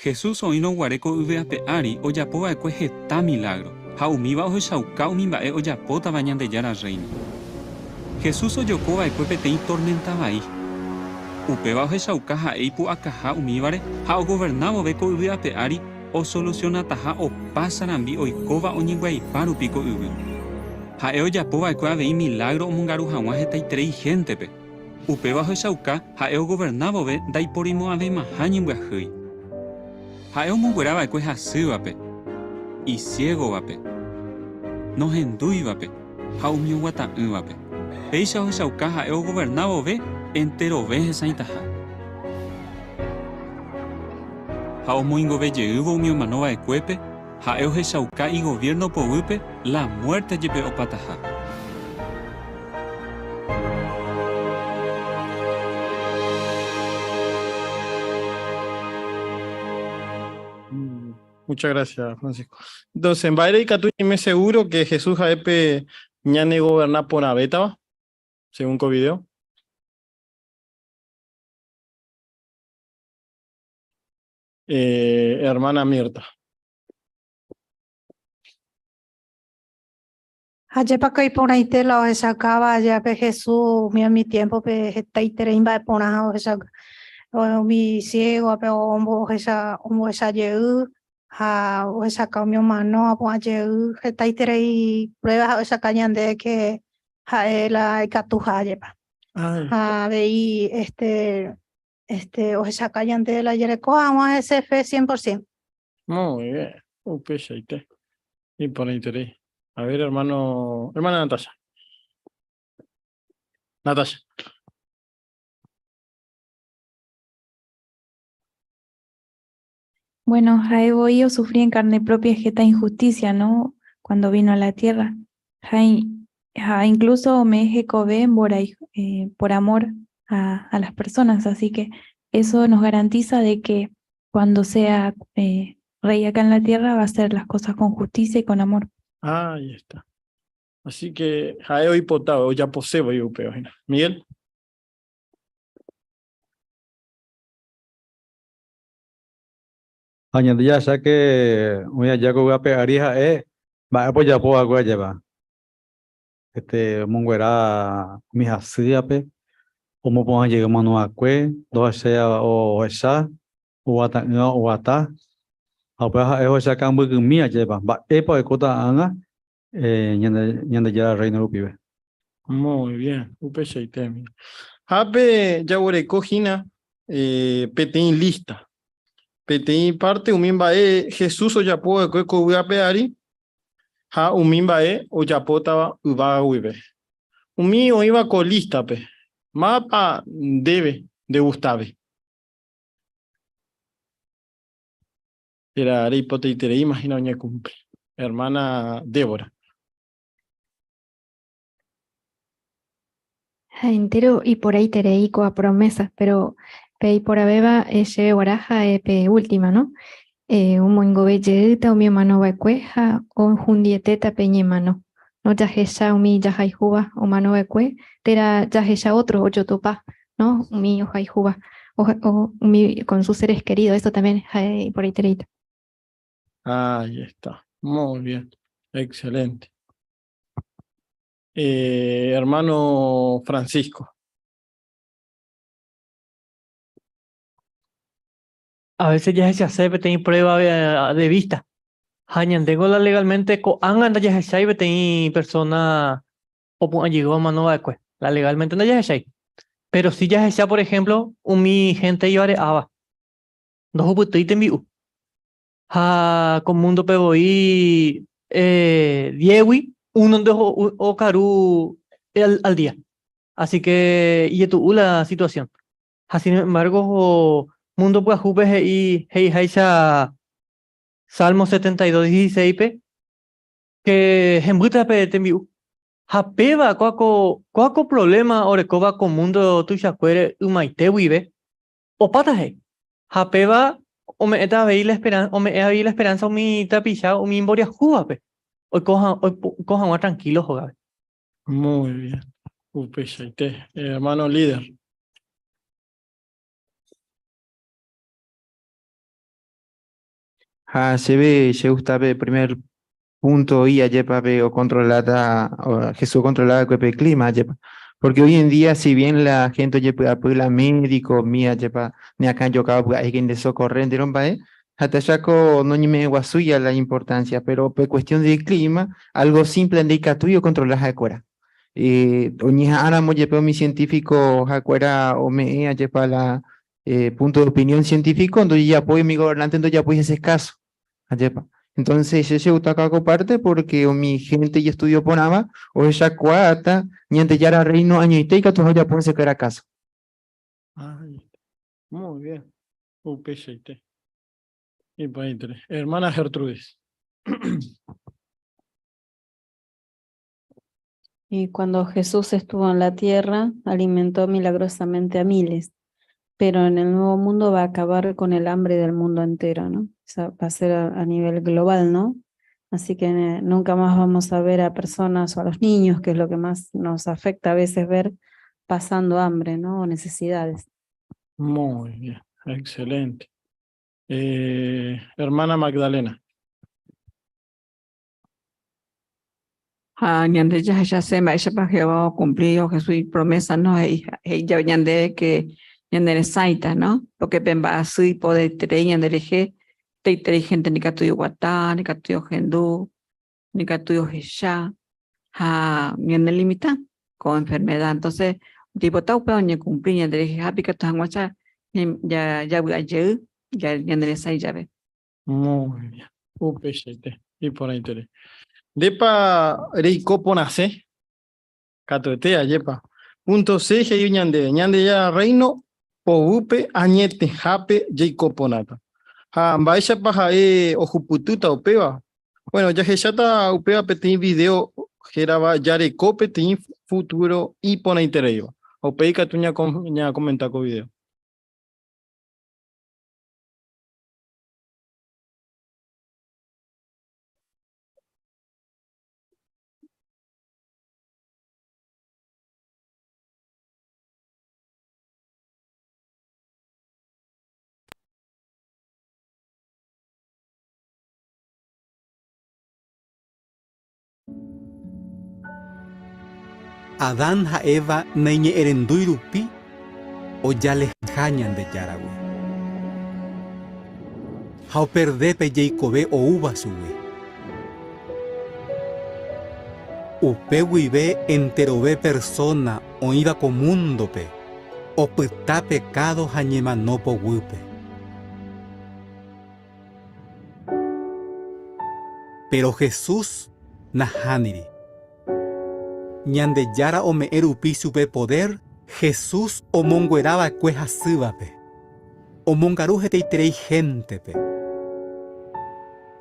Speaker 11: Jesús oĩrõ guare ko yvy ape ári ojapo va'ekue heta milágro, ha umíva ohechauka umi mba'e ojapótava Ñandejára Rréino. Jesús ojoko va'ekue peteĩ torménta vai. Upéva ohechauka ha'e ipu'akaha umívare ha ogoverna vove ko yvy ape ári osolusionataha opa sarambi oikóva oñembyaipa rupi ko yvy. Ha'e ojapo va'ekue avei milágro omongaru hag̃ua hetaiterei héntepe. Upéva ohechauka ha'e ogoverna vove ndaiporimo'ãveimaha ñembyahýi. Ha'e omonguera va'ekue hasývape, isiégovape, nohendúivape ha umi oguata'ỹvape. Péicha ohechauka ha'e ogoverna vove enterove hesãitaha. Ha omoingove jeývo umi omano va'ekuépe, ha'e ohechauka igoviérno poguýpe la muérte jepe opataha.
Speaker 21: Muchas gracias, Francisco. Entonces, mba'ére ikatu ñaime seguro que Jesús ha'e pe ñane goberna porãvétava, según ko video? Eh, hermana Mirta.
Speaker 12: Ajépa ko iporãite la ohechaukáva ajeape Jesús umi umi tiempo-pe hetaiterei mba'e porã ha ohechauka umi ciego-pe ombohecha ombohecha jey ha ohechauka umi omano apu'ã jey hetaiterei prueba ha ohechauka ñande que ha'e la ikatuha ajépa. Ha avei este este ohechauka ñande la jereko hag̃ua hese fe 100%.
Speaker 21: Muy bien, upeichaite. Iporãiterei. A ver, hermano, hermana Natasha. Natasha.
Speaker 6: Bueno, ha'e voi osufrí en carne propia heta injusticia, ¿no? Cuando vino a la tierra. Ha incluso ome'ẽ hekove por amor a, a las personas. Así que eso nos garantiza de que cuando sea eh, rey acá en la tierra va a hacer las cosas con justicia y con amor.
Speaker 21: Ahí está. Así que ha'e oipota ojaposéva upéva hína. Miguel.
Speaker 24: Ha ñande jahecháke oĩ aja ko yvy ape ári ha'e mba'épa ojapo va'ekue ajépa. Este omonguera umi hasývape, omopu'ã jey omano va'ekue, ndohecháiva ohecha, oguata'ỹva oguata, ha upéva ha'e ohechaka mbykymi ajépa, mba'épa oikóta ág̃a Ñandejára Rréino rupive.
Speaker 21: Muy bien, upeichaite. Ha pe jaguereko hína eh, peteĩ lista. Peteĩ parte umi mba'e Jesús ojapo va'ekue ko yvy ape ári ha umi mba'e ojapótava yvága guive. Umi oĩva ko lístape, mávapa ndéve ndegustave? Térã reipotaitereíma hína oñekumpli. Hermana Débora.
Speaker 7: Ha entéro iporãiterei ko'ã promesa, péro pe iporãvéva chéve g̃uarã ha'e pe última, no? Omoingove jeýta umi omano va'ekue ha ohundietéta pe ñemano. No jahecha umi jahayhúva omanova'ekue térã jahecha otro ojotopa, no? Umi ohayhúva o umi con sus seres queridos, eso también ha'e iporãitereíta.
Speaker 21: Ahí está. Muy bien. Excelente. Eh, hermano Francisco.
Speaker 2: A veces jahechase peteĩ prueba de vista. Ha ñandéngo la legalmente ko'ág̃a ndajahechái peteĩ persona opu'ã jey omano va'ekue. La legalmente ndajahechái. Pero si jahecha, por ejemplo, umi gente ivare'áva. Ndohupytýi tembi'u. Ha ko mundo-pe voi diégui uno-nte okaru al día. Así que ijetu'u la situación. Ha sin embargo, mundo pyahúpe he'i he'iháicha Salmo 72, 16-pe, que hembýta pe tembi'u. Ha péva kóa ko, kóa ko problema orekóva ko mundo tuichakuére ymaite guive, opáta he'i. Ha péva ome'ẽta avei la esperanza, ome'ẽ avei la esperanza umi tapicha umi imboriahúvape, oiko ha, oiko hag̃ua tranquilo hógape.
Speaker 21: Muy bien. Upeichaite. Hermano líder.
Speaker 17: Ha chéve che gusta pe primer punto oĩ ajépa pe ocontrolata, Jesús ocontrolaba va'ekue pe clima ajépa. Porque hoy en día si bien la gente ojepy'apy la médico umi ajépa neakãjokáva pya'éke nde socorre entéro mba'e, ha techako noñeme'ẽguasúi la importancia, pero pe cuestión de clima algo simple ndaikatúi ocontrola ha'ekuéra. Oñeha'ãramo jepe umi científico ha'ekuéra ome'ẽ ajépa la punto de opinión científico ndojejapói umi gobernante ndojapói hese caso. Ajépa. Entonces che chegustaka ko parte porque umi gente ijestudio porãva ohechakuaáta Ñandejára Reino añoite ikatuha ojapo hesekuéra caso.
Speaker 21: Muy bien. Upeichaite. Iporãitere. Hermana Gertrudis.
Speaker 9: Y cuando Jesús estuvo en la tierra, alimentó milagrosamente a miles, pero en el nuevo mundo va a acabar con el hambre del mundo entero, ¿no? O sea, va a ser a nivel global, ¿no? Así que nunca más vamos a ver a personas o a los niños, que es lo que más nos afecta a veces ver, pasando hambre, ¿no? O necesidades.
Speaker 21: Muy bien, excelente. Hermana Magdalena.
Speaker 23: Ha ñande jahechase mba'éichapa Jehová ocumpli Jesús promesa, no? He'i he'i jave ñandéve que ñane resãita, no? Porque pe mba'asy ipodeterei ñanderehe, hetaiterei gente ndikatúi oguata, ndikatúi ohendu, ndikatúi ohecha ha ñane limita ko enfermedad. Entonces, jaipota upéva oñecumpli ñanderehehápe ikatu hag̃uáicha javy'a jey ñane resãi jave.
Speaker 21: Muy bien. Upeichaite. Iporãitere. Ndépa reiko porãse? Katuete, ajépa. Punto C he'i ñandéve, Ñandejára Rréino poguýpe añetehápe jaiko porãta. Ha mba'éichapa ha'e ohupytýta upéva? Bueno, jahecháta upéva peteĩ video hérava Jareko peteĩ futuro iporãitereíva. Ha upéi ikatu ñakomenta ko video.
Speaker 14: Adán ha Eva naiñe'ẽrendúi rupi ojaleha Ñandejáragui. Ha operde pe jeikove oúva chugui. Upe guive enterove persóna oĩva ko múndope opyta pekádo ha ñemano poguýpe. Péro Jesús nahániri. Ñandejára ome'ẽ rupi chupe podér, Jesús omonguera va'ekue hasývape, omongaru hetaiterei héntepe,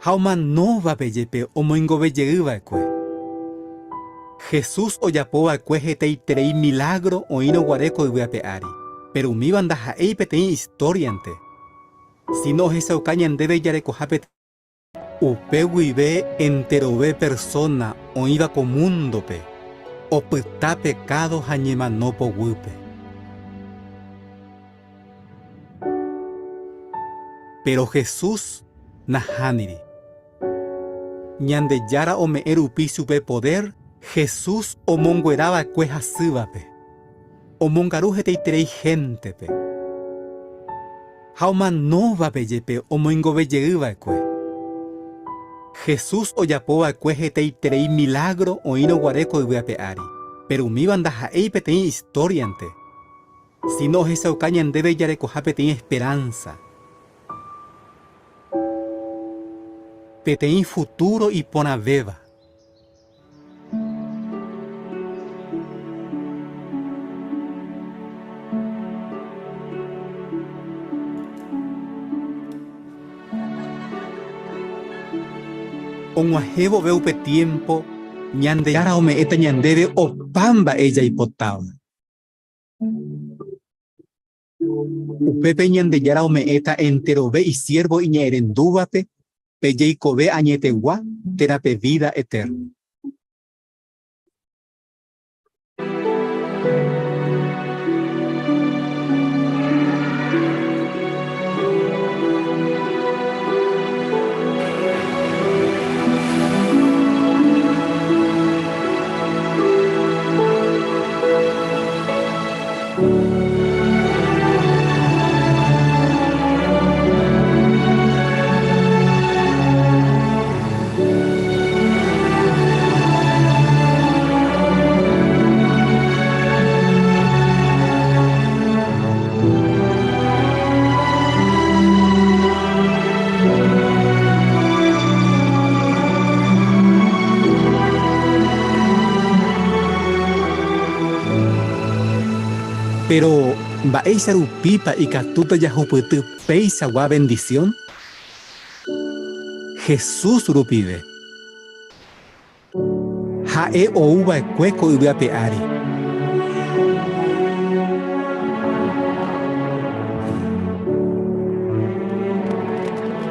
Speaker 14: ha omanóvape jepe omoingove jey va'ekue. Jesús ojapo va'ekue hetaiterei milágro oĩrõ guare ko yvy ape ári, péro umíva ndaha'éi peteĩ istóriante, síno ohechauka ñandéve jarekoha peteĩ. Upe guive enterove persóna oĩva ko múndope opyta pekádo ha ñemano poguýpe. Péro Jesús nahániri. Ñandejára ome'ẽ rupi chupe podér, Jesús omonguera va'ekue hasývape, omongaru hetaiterei héntepe, ha omanóvape jepe omoingove jey va'ekue. Jesús ojapo va'ekue hetaiterei milágro oĩrõ guare ko yvy ape ári, péro umíva ndaha'éi peteĩ istóriante, síno ohechauka ñandéve jarekoha peteĩ esperánsa. Peteĩ futúro iporãvéva. Og̃uahẽ vove upe tiémpo, Ñandejára ome'ẽta ñandéve opa mba'e jaipotáva. Upépe Ñandejára ome'ẽta enterove isiérvo iñe'ẽrendúvape pe jeikove añetegua térã pe vída etérna. Péro, mba'éicha rupípa ikatúta jahupyty peichagua vendisión? Jesús rupive. Ha'e ou va'ekue ko yvy ape ári.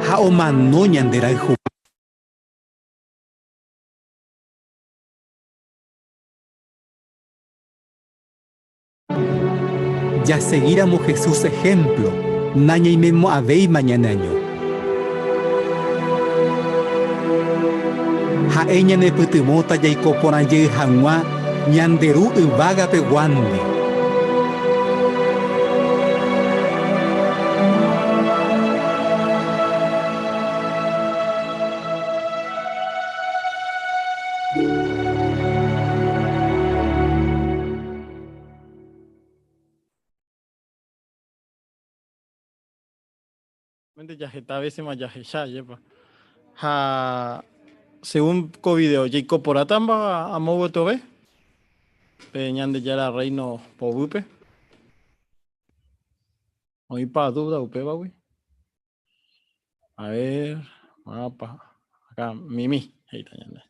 Speaker 14: Ha omano ñande rayhu. Jasegíramo Jesús ehémplo, nañaimemo'ãvéima ñaneaño. Ha'e ñanepytyvõta jaiko porã jey hag̃ua ñande Ru yvagapeguándi.
Speaker 21: Ya heta veces jahecha, jepa. Ha según ko video, jaikoporãtamba amo gotyove pe Ñandejára Reino poguýpe. Oĩpa duda upévagui? A ver, mapa. Acá, Mimi. Ahí está, ñande.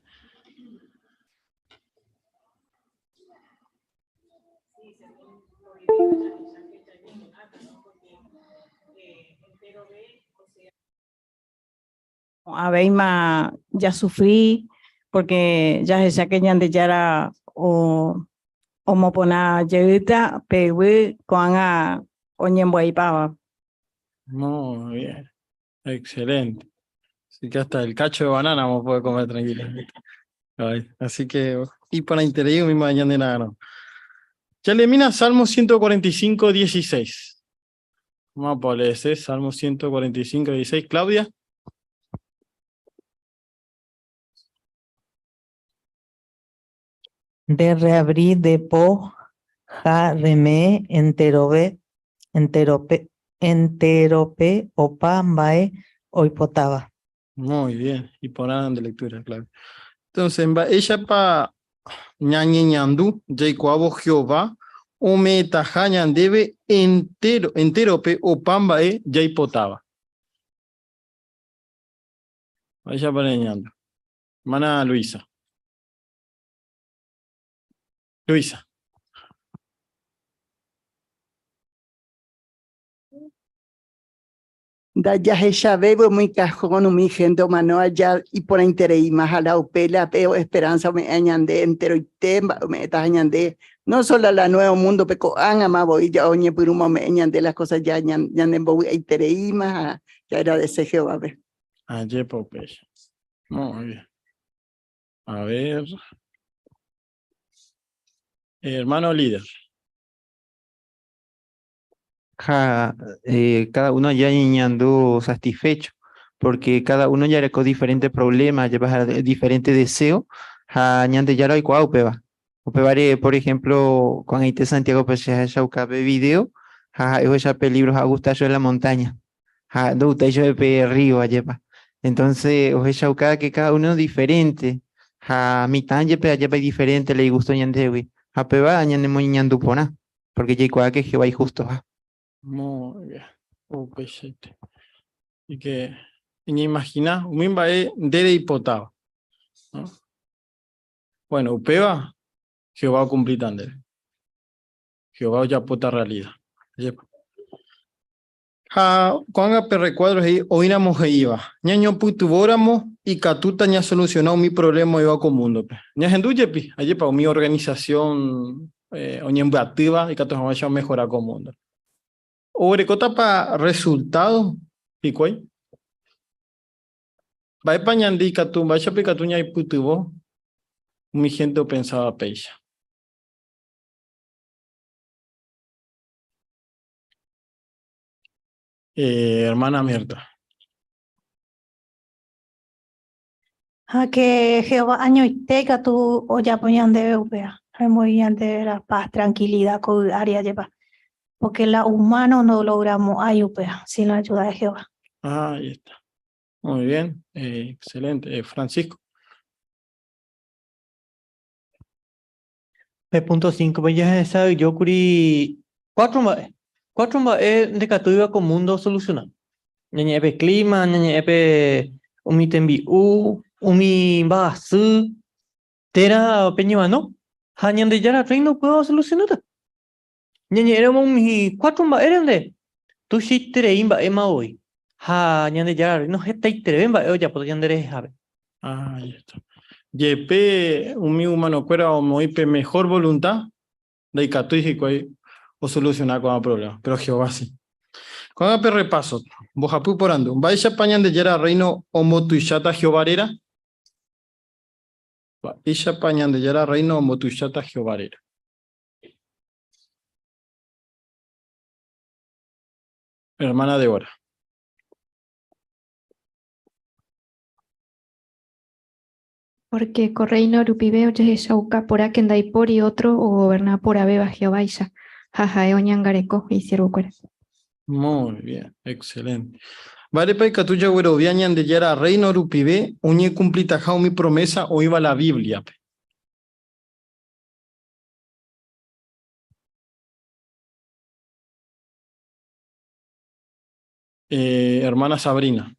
Speaker 9: Aveima ya sufrí porque jahecha que Ñandejára o omopona jeýta pe yvy ko'ág̃a oñemboaipáva.
Speaker 21: Muy bien. Excelente. Así que hasta el cacho de banana vamos a poder comer tranquilamente. Ay, así que, y para interés mismo mañana no. Ya le mina Salmo 145, 16. Vamos a poner ese, Salmo 145, 16. Claudia.
Speaker 15: De reabrí de po ja reme enterove enterope enterope opa mbae oipotava.
Speaker 21: Muy bien, y por de lectura, claro. Entonces, mba'éichapa ñañeñandu jaikuaávo Jehová ome'ẽtaha ñandéve entero, enterope opa mba'e jaipotáva. Mba'éichapa ñañandu. Hermana Luisa. Luisa.
Speaker 8: Ndajahechavéi umi cajón umi gente omano aja iporãitereíma ha la upe la pe esperanza ome'ẽ ñande enteroite mba'e ome'ẽtaha ñande no solo la nuevo mundo pe ko'ág̃ama voi ja oñepyrũma ome'ẽ ñande las cosas ja ñanembovy'aitereíma ha jaagradece Jehovápe.
Speaker 21: Ajépa upéicha. Muy bien. A ver. Hermano líder.
Speaker 17: Ja, cada uno ya ñañandu satisfecho, porque cada uno ya con diferentes problemas, lleva diferente deseo, ha Ñandejára oikuaa upéva. Upévare, por ejemplo, ko'ag̃aite Santiago pe che ahechauka pe video ha ha'e ohecha pe libro ha ogusta chupe la montaña ha ndogustái chupe pe río ajépa. Entonces ohechauka que cada uno diferente ha mitã jepe ajépa idiferente la igusto ñandehegui ha péva ñanemoñeñandu porã porque jaikuaa que Jehová ijustoha.
Speaker 21: Muy bien. Upeichaite. Y que iñeimagina umi mba'e nde reipotáva. ¿No? Bueno, upéva Jehová okumplíta ndéve. Jehová ojapóta realida. Ajépa. Ha ko'ág̃a pe rekuádro he'i oĩramo he'íva, Ñañopytyvõramo ikatúta ñasolusiona umi provléma oĩva ko múndope. Ñahendu jepi, ajépa, umi organisasión oñembyatýva ikatu hag̃uáicha omehora ko múndo. Oguerekótapa rresultádo hikuái? Mba'épa ñande ikatu, mba'éichapa ikatu ñaipytyvõ umi hénte opensáva péicha? Hermana Mirta.
Speaker 12: Ha que Jehová añoite ikatu ojapo ñandéve upéva, remoĩ ñandéve la paz, tranquilidad ko yvy ári ajépa, porque la humano no logramo'ãi upéva sin la ayuda de Jehová.
Speaker 21: Ah, ahí está. Muy bien, excelente. Francisco.
Speaker 2: Pe punto 5-pe jahesa'ỹijókuri cuatro mba'e. Cuatro mba'e ndekatúiva ko mundo osolusiona. Ñañe'ẽ pe clima, ñañe'ẽ pe umi tembi'u, umi mba'asy, térã pe ñemano, ha Ñandejára Rréino upéva osolusionáta. Ñañe'ẽramo umi cuatro mba'érente, tuichaiterei mba'éma voi, ha Ñandejára Rréino hetaitereve mba'e ojapóta ñanderehehápe.
Speaker 21: Ah, ahí está. Jepe umi humanokuéra omoĩ pe mejor voluntad, ndaikatúi hikuái osoluciona ko'ã problema, pero Jehová sí. Ko'ág̃a pe repaso, mbohapy porandu. Mba'éichapa Ñandejára Rréino ombotuicháta Jehová réra? Mba'éichapa Ñandejára Rréino ombotuicháta Jehová réra? Hermana Débora.
Speaker 7: Pórke ko Rréino rupive ojehechauka porãke ndaipóri ótro ogoverna porãvéva Jehováicha, ha ha'e oñangareko isiervokuéra.
Speaker 21: Muy bien, excelente. Mba'érepa ikatu jaguerovia Ñandejára Rréino rupive oñekumplitaha umi promésa oĩva la Bíbliape? Eh, hermana Sabrina.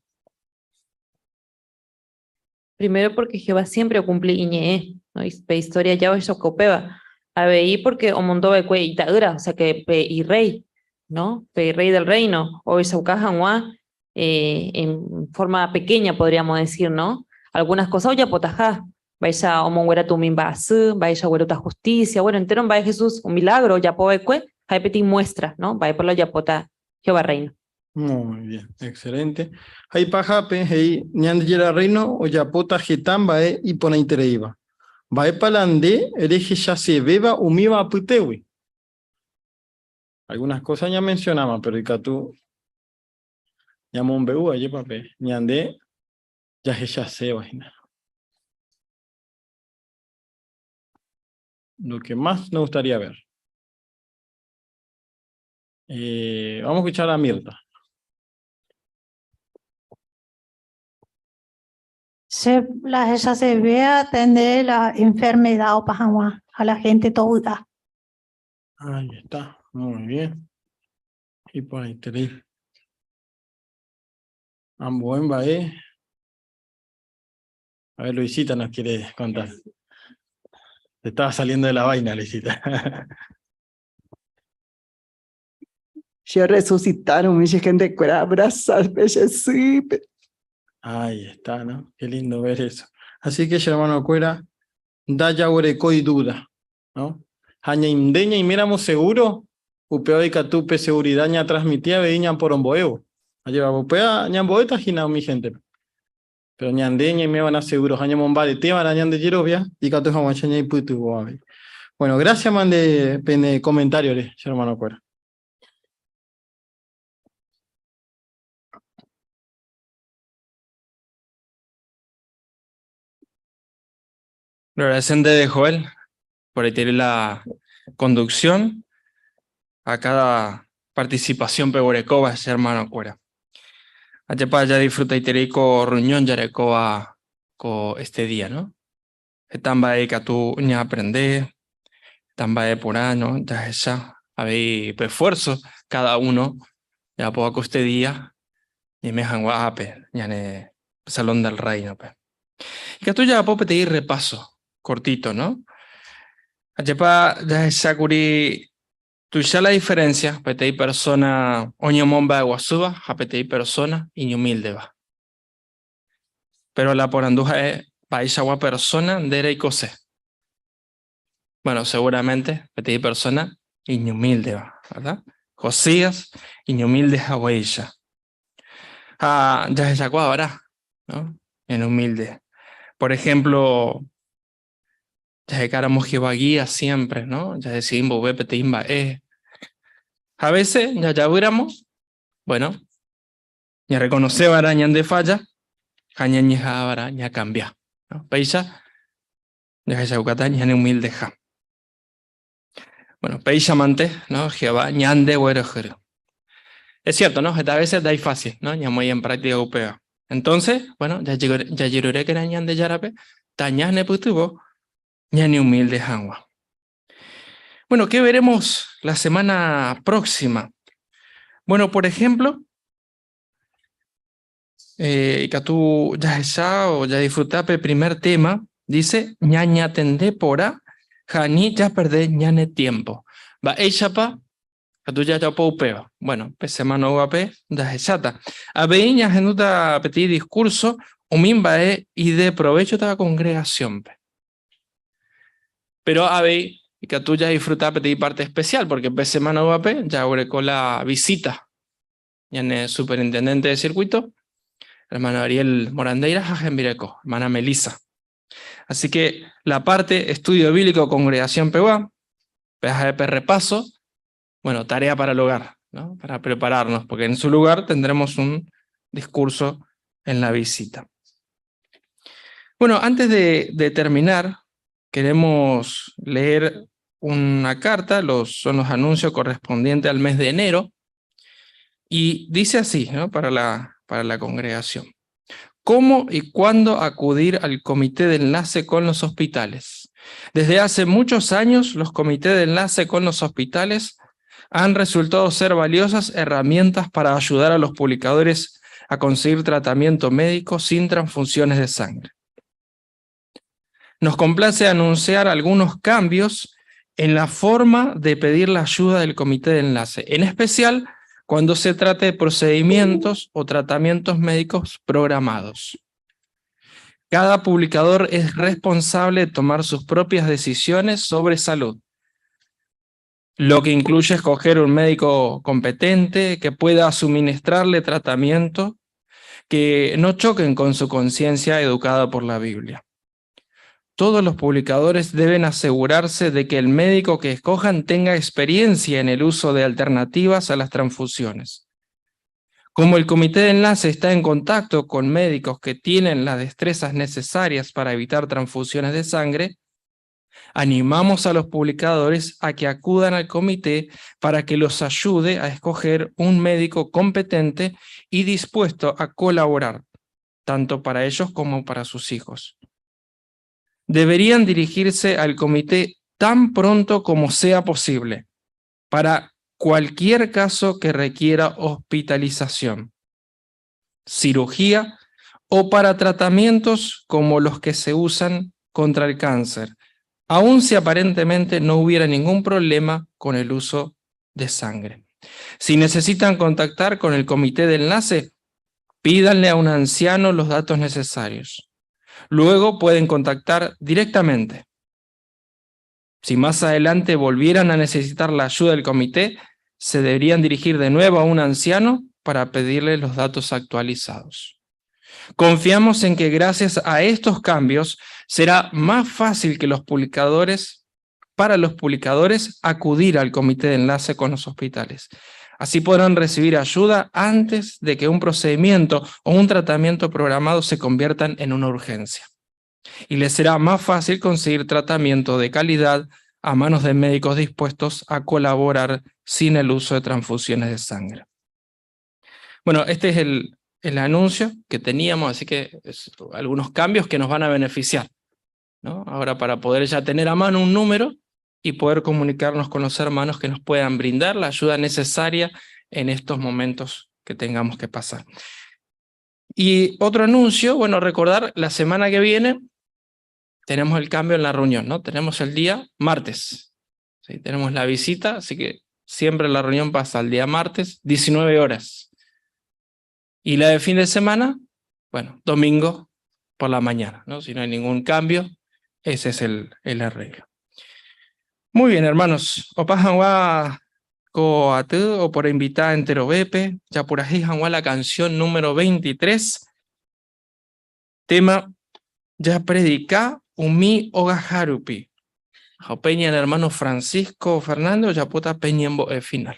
Speaker 16: Primero porque Jehová siempre okumpli iñe'ẽ, no? Pe historia ja ohechauka upéva. Avei porque omondo va'ekue ita'ýra, o sea que pe irréi, no? Pe rey del reino, ohechauka hag̃ua eh, en forma pequeña podríamos decir, no? Algunas cosas ojapotaha, mba'éicha omongueráta umi mba'asy, mba'éicha oguerúta justicia, bueno, entero mba'e Jesús, un milagro ojapo va'ekue, ha'e peteĩ muestra, no? Mba'épa la ojapóta Jehová Reino.
Speaker 21: Muy bien, excelente. Ha ipahápe he'i Ñandejára Rréino ojapóta heta mba'e iporãitereíva. Mba'épa la nde rehechasevéva umíva apytégui? Algunas cosas ñamencionáma, pero ikatu ñamombe'u ajépa pe ñande jahechaséva hína. Lo que más nos gustaría ver. Eh, vamos a escuchar a Mirta.
Speaker 12: Se, la esa se ve atender la enfermedad o hag̃ua a la gente tovy'a.
Speaker 21: Ahí está, muy bien. Iporãiterei. Ambue mba'e. A ver, Luisita nos quiere contar. Te estaba saliendo de la vaina, Luisita.
Speaker 8: Che resucitaron umi che gentekuéra abrazarpe che sýpe.
Speaker 21: Ahí está, ¿no? Qué lindo ver eso. Así que, che hermano-kuéra, ndajaguerekói duda, ¿no? Ha ñaimde ñaiméramo seguro, upéva ikatu pe seguridad ñatransmiti avei ñaporombo'évo. Ajépa, upéva ñambo'éta hína umi gente-pe. Pero ñande ñaimeva'erã seguro ha ñamombareteva'erã ñande jerovia ikatu hag̃uáicha ñaipytyvõ avei. Bueno, gracias mande pene comentario-re, che hermano-kuéra.
Speaker 1: Gloria de Joel por la conducción a cada participación peguerekóva che hermano-kuéra. Ajépa jadisfrutaiterei ko reunión jarekóva ko este día, ¿no? Heta mba'e ikatu ñaaprende, heta mba'e porã, ¿no? Jahecha avei pe esfuerzo cada uno jajapóva ko este día ñaime hag̃ua ápe ñane Salón del Reino-pe. Ikatu jajapo peteĩ repaso cortito, ¿no? Ajépa jahechákuri tuicha la diferencia peteĩ persona oñomomba'eguasúva ha peteĩ persona iñumíldeva. Pero la porandu ha'e mba'eichagua persona nde reikose. Bueno, seguramente peteĩ persona iñumíldeva, ¿verdad? Josías iñumílde haguéicha. Ha jahechakuaava'erã, ¿no? En humilde. Por ejemplo, jahekáramo Jehová guía siempre, ¿no? Jadecidi mboyve peteĩ mba'e. A veces jajavýramo, bueno, ñarreconoceva'erã ñande falla ha ñañeha'ãva'erã ñakambia, ¿no? Péicha jahechaukáta ñane humildeha. Bueno, péicha mante, ¿no? Jehová ñande guerohory. Es cierto, ¿no? Heta veces da fácil, ¿no? Ñamoĩ en práctica upéva. Entonces, bueno, jajerurékena Ñandejárape, tañanepytyvõ ñane humilde hag̃ua. Bueno, ¿qué veremos la semana próxima? Bueno, por ejemplo, ikatu jahecha o jadisfruta pe primer tema, dice, ñañatende porã ha ani japerde ñane tiempo. Mba'éichapa katu jajapo upéva. Bueno, pe semana oúvape jahecháta. Avei ñahendúta peteĩ discurso umi mba'e ideprovéchotava congregación-pe. Pero avei ikatu jadisfruta peteĩ parte especial, porque pe semana oúvape jaguereko la visita ñane superintendente de circuito, hermano Ariel Morandeira ha hembireko, hermana Melissa. Así que la parte estudio bíblico congregación pegua, PAGP repaso, bueno, tarea para el hogar, ¿no? Para prepararnos, porque en su lugar tendremos un discurso en la visita. Bueno, antes de terminar, queremos leer una carta, son los anuncios correspondientes al mes de enero, y dice así, ¿no? Para la congregación. ¿Cómo y cuándo acudir al comité de enlace con los hospitales? Desde hace muchos años, los comités de enlace con los hospitales han resultado ser valiosas herramientas para ayudar a los publicadores a conseguir tratamiento médico sin transfusiones de sangre. Nos complace anunciar algunos cambios en la forma de pedir la ayuda del comité de enlace, en especial cuando se trate de procedimientos o tratamientos médicos programados. Cada publicador es responsable de tomar sus propias decisiones sobre salud, lo que incluye escoger un médico competente que pueda suministrarle tratamiento que no choquen con su conciencia educada por la Biblia. Todos los publicadores deben asegurarse de que el médico que escojan tenga experiencia en el uso de alternativas a las transfusiones. Como el comité de enlace está en contacto con médicos que tienen las destrezas necesarias para evitar transfusiones de sangre, animamos a los publicadores a que acudan al comité para que los ayude a escoger un médico competente y dispuesto a colaborar, tanto para ellos como para sus hijos. Deberían dirigirse al comité tan pronto como sea posible, para cualquier caso que requiera hospitalización, cirugía o para tratamientos como los que se usan contra el cáncer, aun si aparentemente no hubiera ningún problema con el uso de sangre. Si necesitan contactar con el comité de enlace, pídanle a un anciano los datos necesarios. Luego pueden contactar directamente. Si más adelante volvieran a necesitar la ayuda del comité, se deberían dirigir de nuevo a un anciano para pedirle los datos actualizados. Confiamos en que gracias a estos cambios será más fácil que los publicadores, para los publicadores acudir al comité de enlace con los hospitales. Así podrán recibir ayuda antes de que un procedimiento o un tratamiento programado se conviertan en una urgencia. Y les será más fácil conseguir tratamiento de calidad a manos de médicos dispuestos a colaborar sin el uso de transfusiones de sangre. Bueno, este es el, el anuncio que teníamos, así que es algunos cambios que nos van a beneficiar, ¿no? Ahora para poder ya tener a mano un número y poder comunicarnos con los hermanos que nos puedan brindar la ayuda necesaria en estos momentos que tengamos que pasar. Y otro anuncio, bueno, recordar, la semana que viene tenemos el cambio en la reunión, ¿no? Tenemos el día martes, ¿sí? Tenemos la visita, así que siempre la reunión pasa al día martes, 19 horas. Y la de fin de semana, bueno, domingo por la mañana, ¿no? Si no hay ningún cambio, ese es el, el arreglo. Muy bien, hermanos. Opajanwa ko aty o por invitar entero bepe, ya por ahí la canción número 23. Tema ya predica umi ogaharupi. Peña el hermano Francisco Fernando, ya puta peña en final.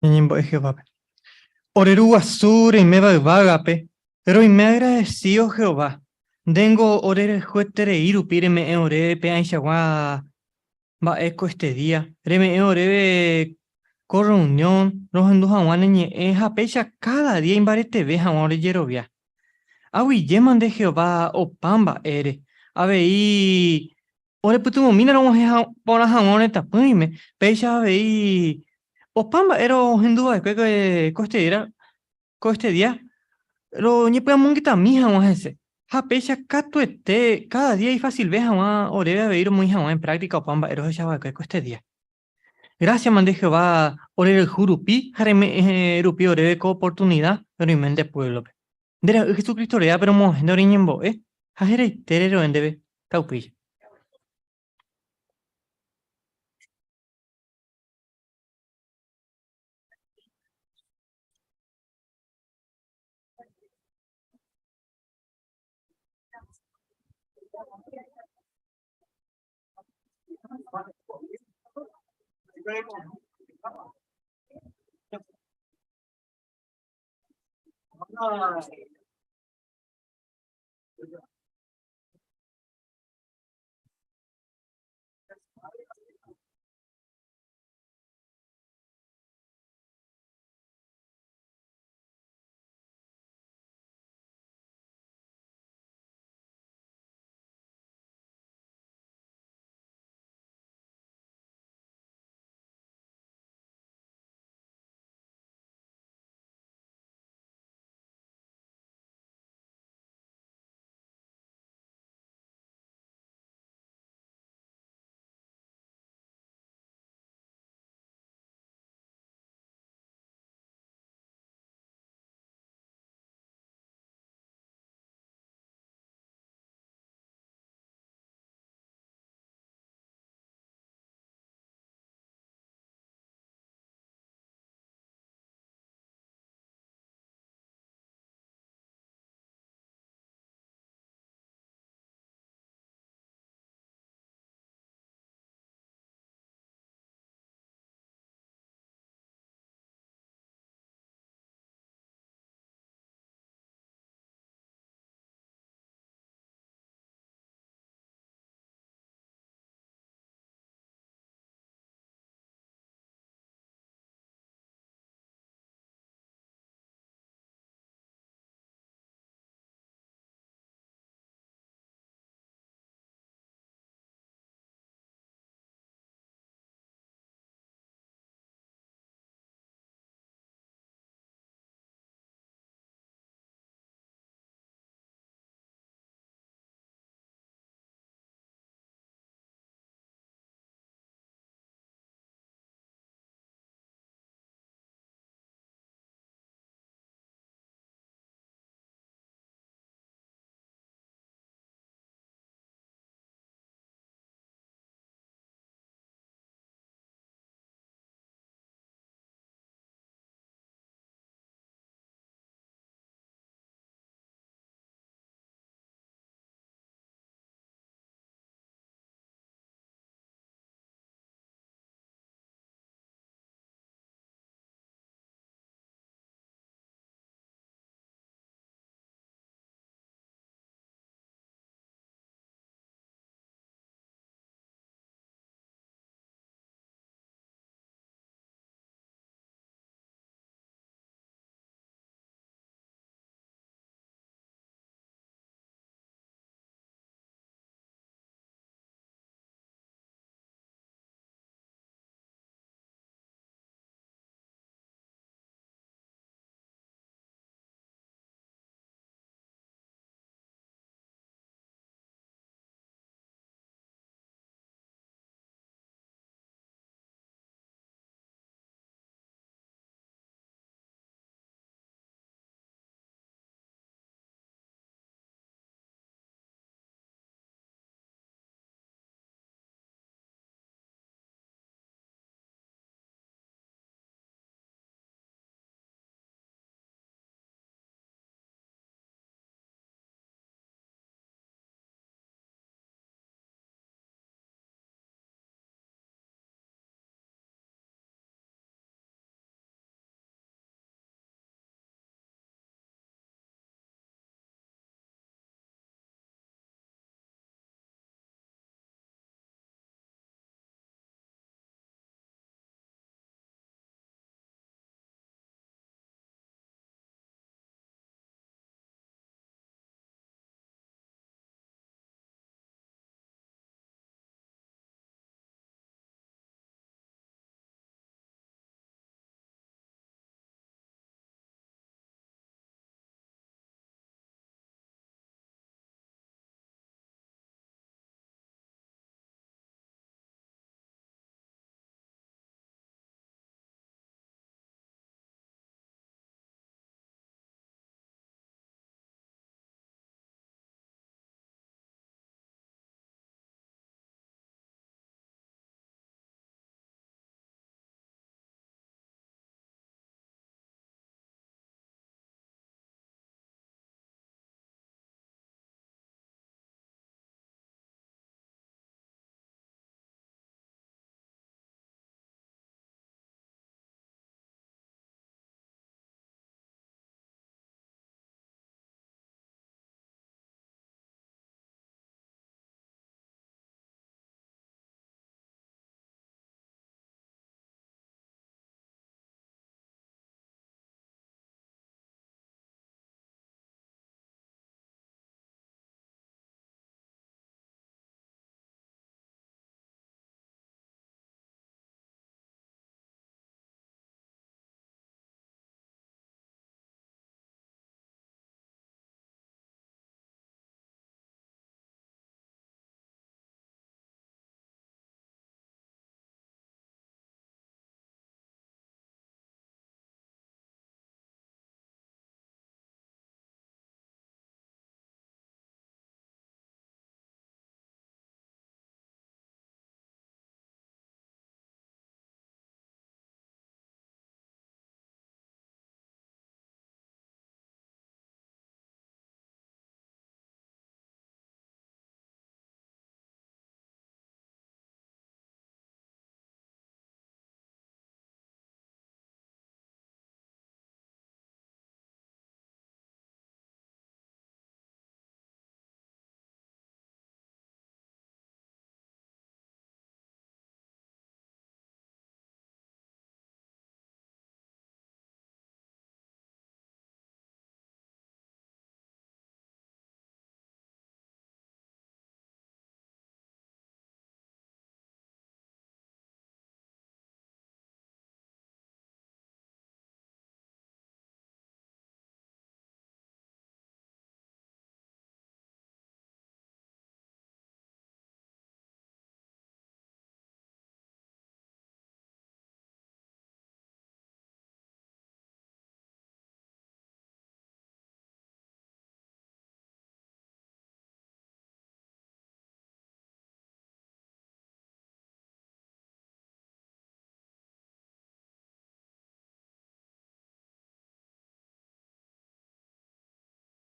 Speaker 2: Ñañembo'e Jehovápe. Ore Ru Guasu reiméva yvágape, roime agradecido Jehová, ndéngo ore rayhueterei rupi reme'ẽ ore pe ãichagua mba'e ko este día, reme'ẽ oréve ko reunión rohendu hag̃ua ne ñe'ẽ ha péicha káda día imbareteve hag̃ua ore jerovia. Aguyjéma nde Jehová opa mba'ére, avei Orepytyvõmína rog̃uahẽ porã hag̃ua ore tapỹime, péicha avei opa mba'e rohenduva'ekue ko este día roñepy'amongetami hag̃ua hese. Ha péicha katuete káda día ifasilve hag̃ua oréve avei romoĩ hag̃ua en práctica opa mba'e rohechava'ekue ko este día. Grásiama nde Jehová orerayhu rupi ha reme'ẽ rupi oréve ko oportunida roime nde puévlope. Nde Ra'y Jesucristo rérape romog̃uahẽ nde oreñembo'e ha heraitére ro'e ndéve taupéicha.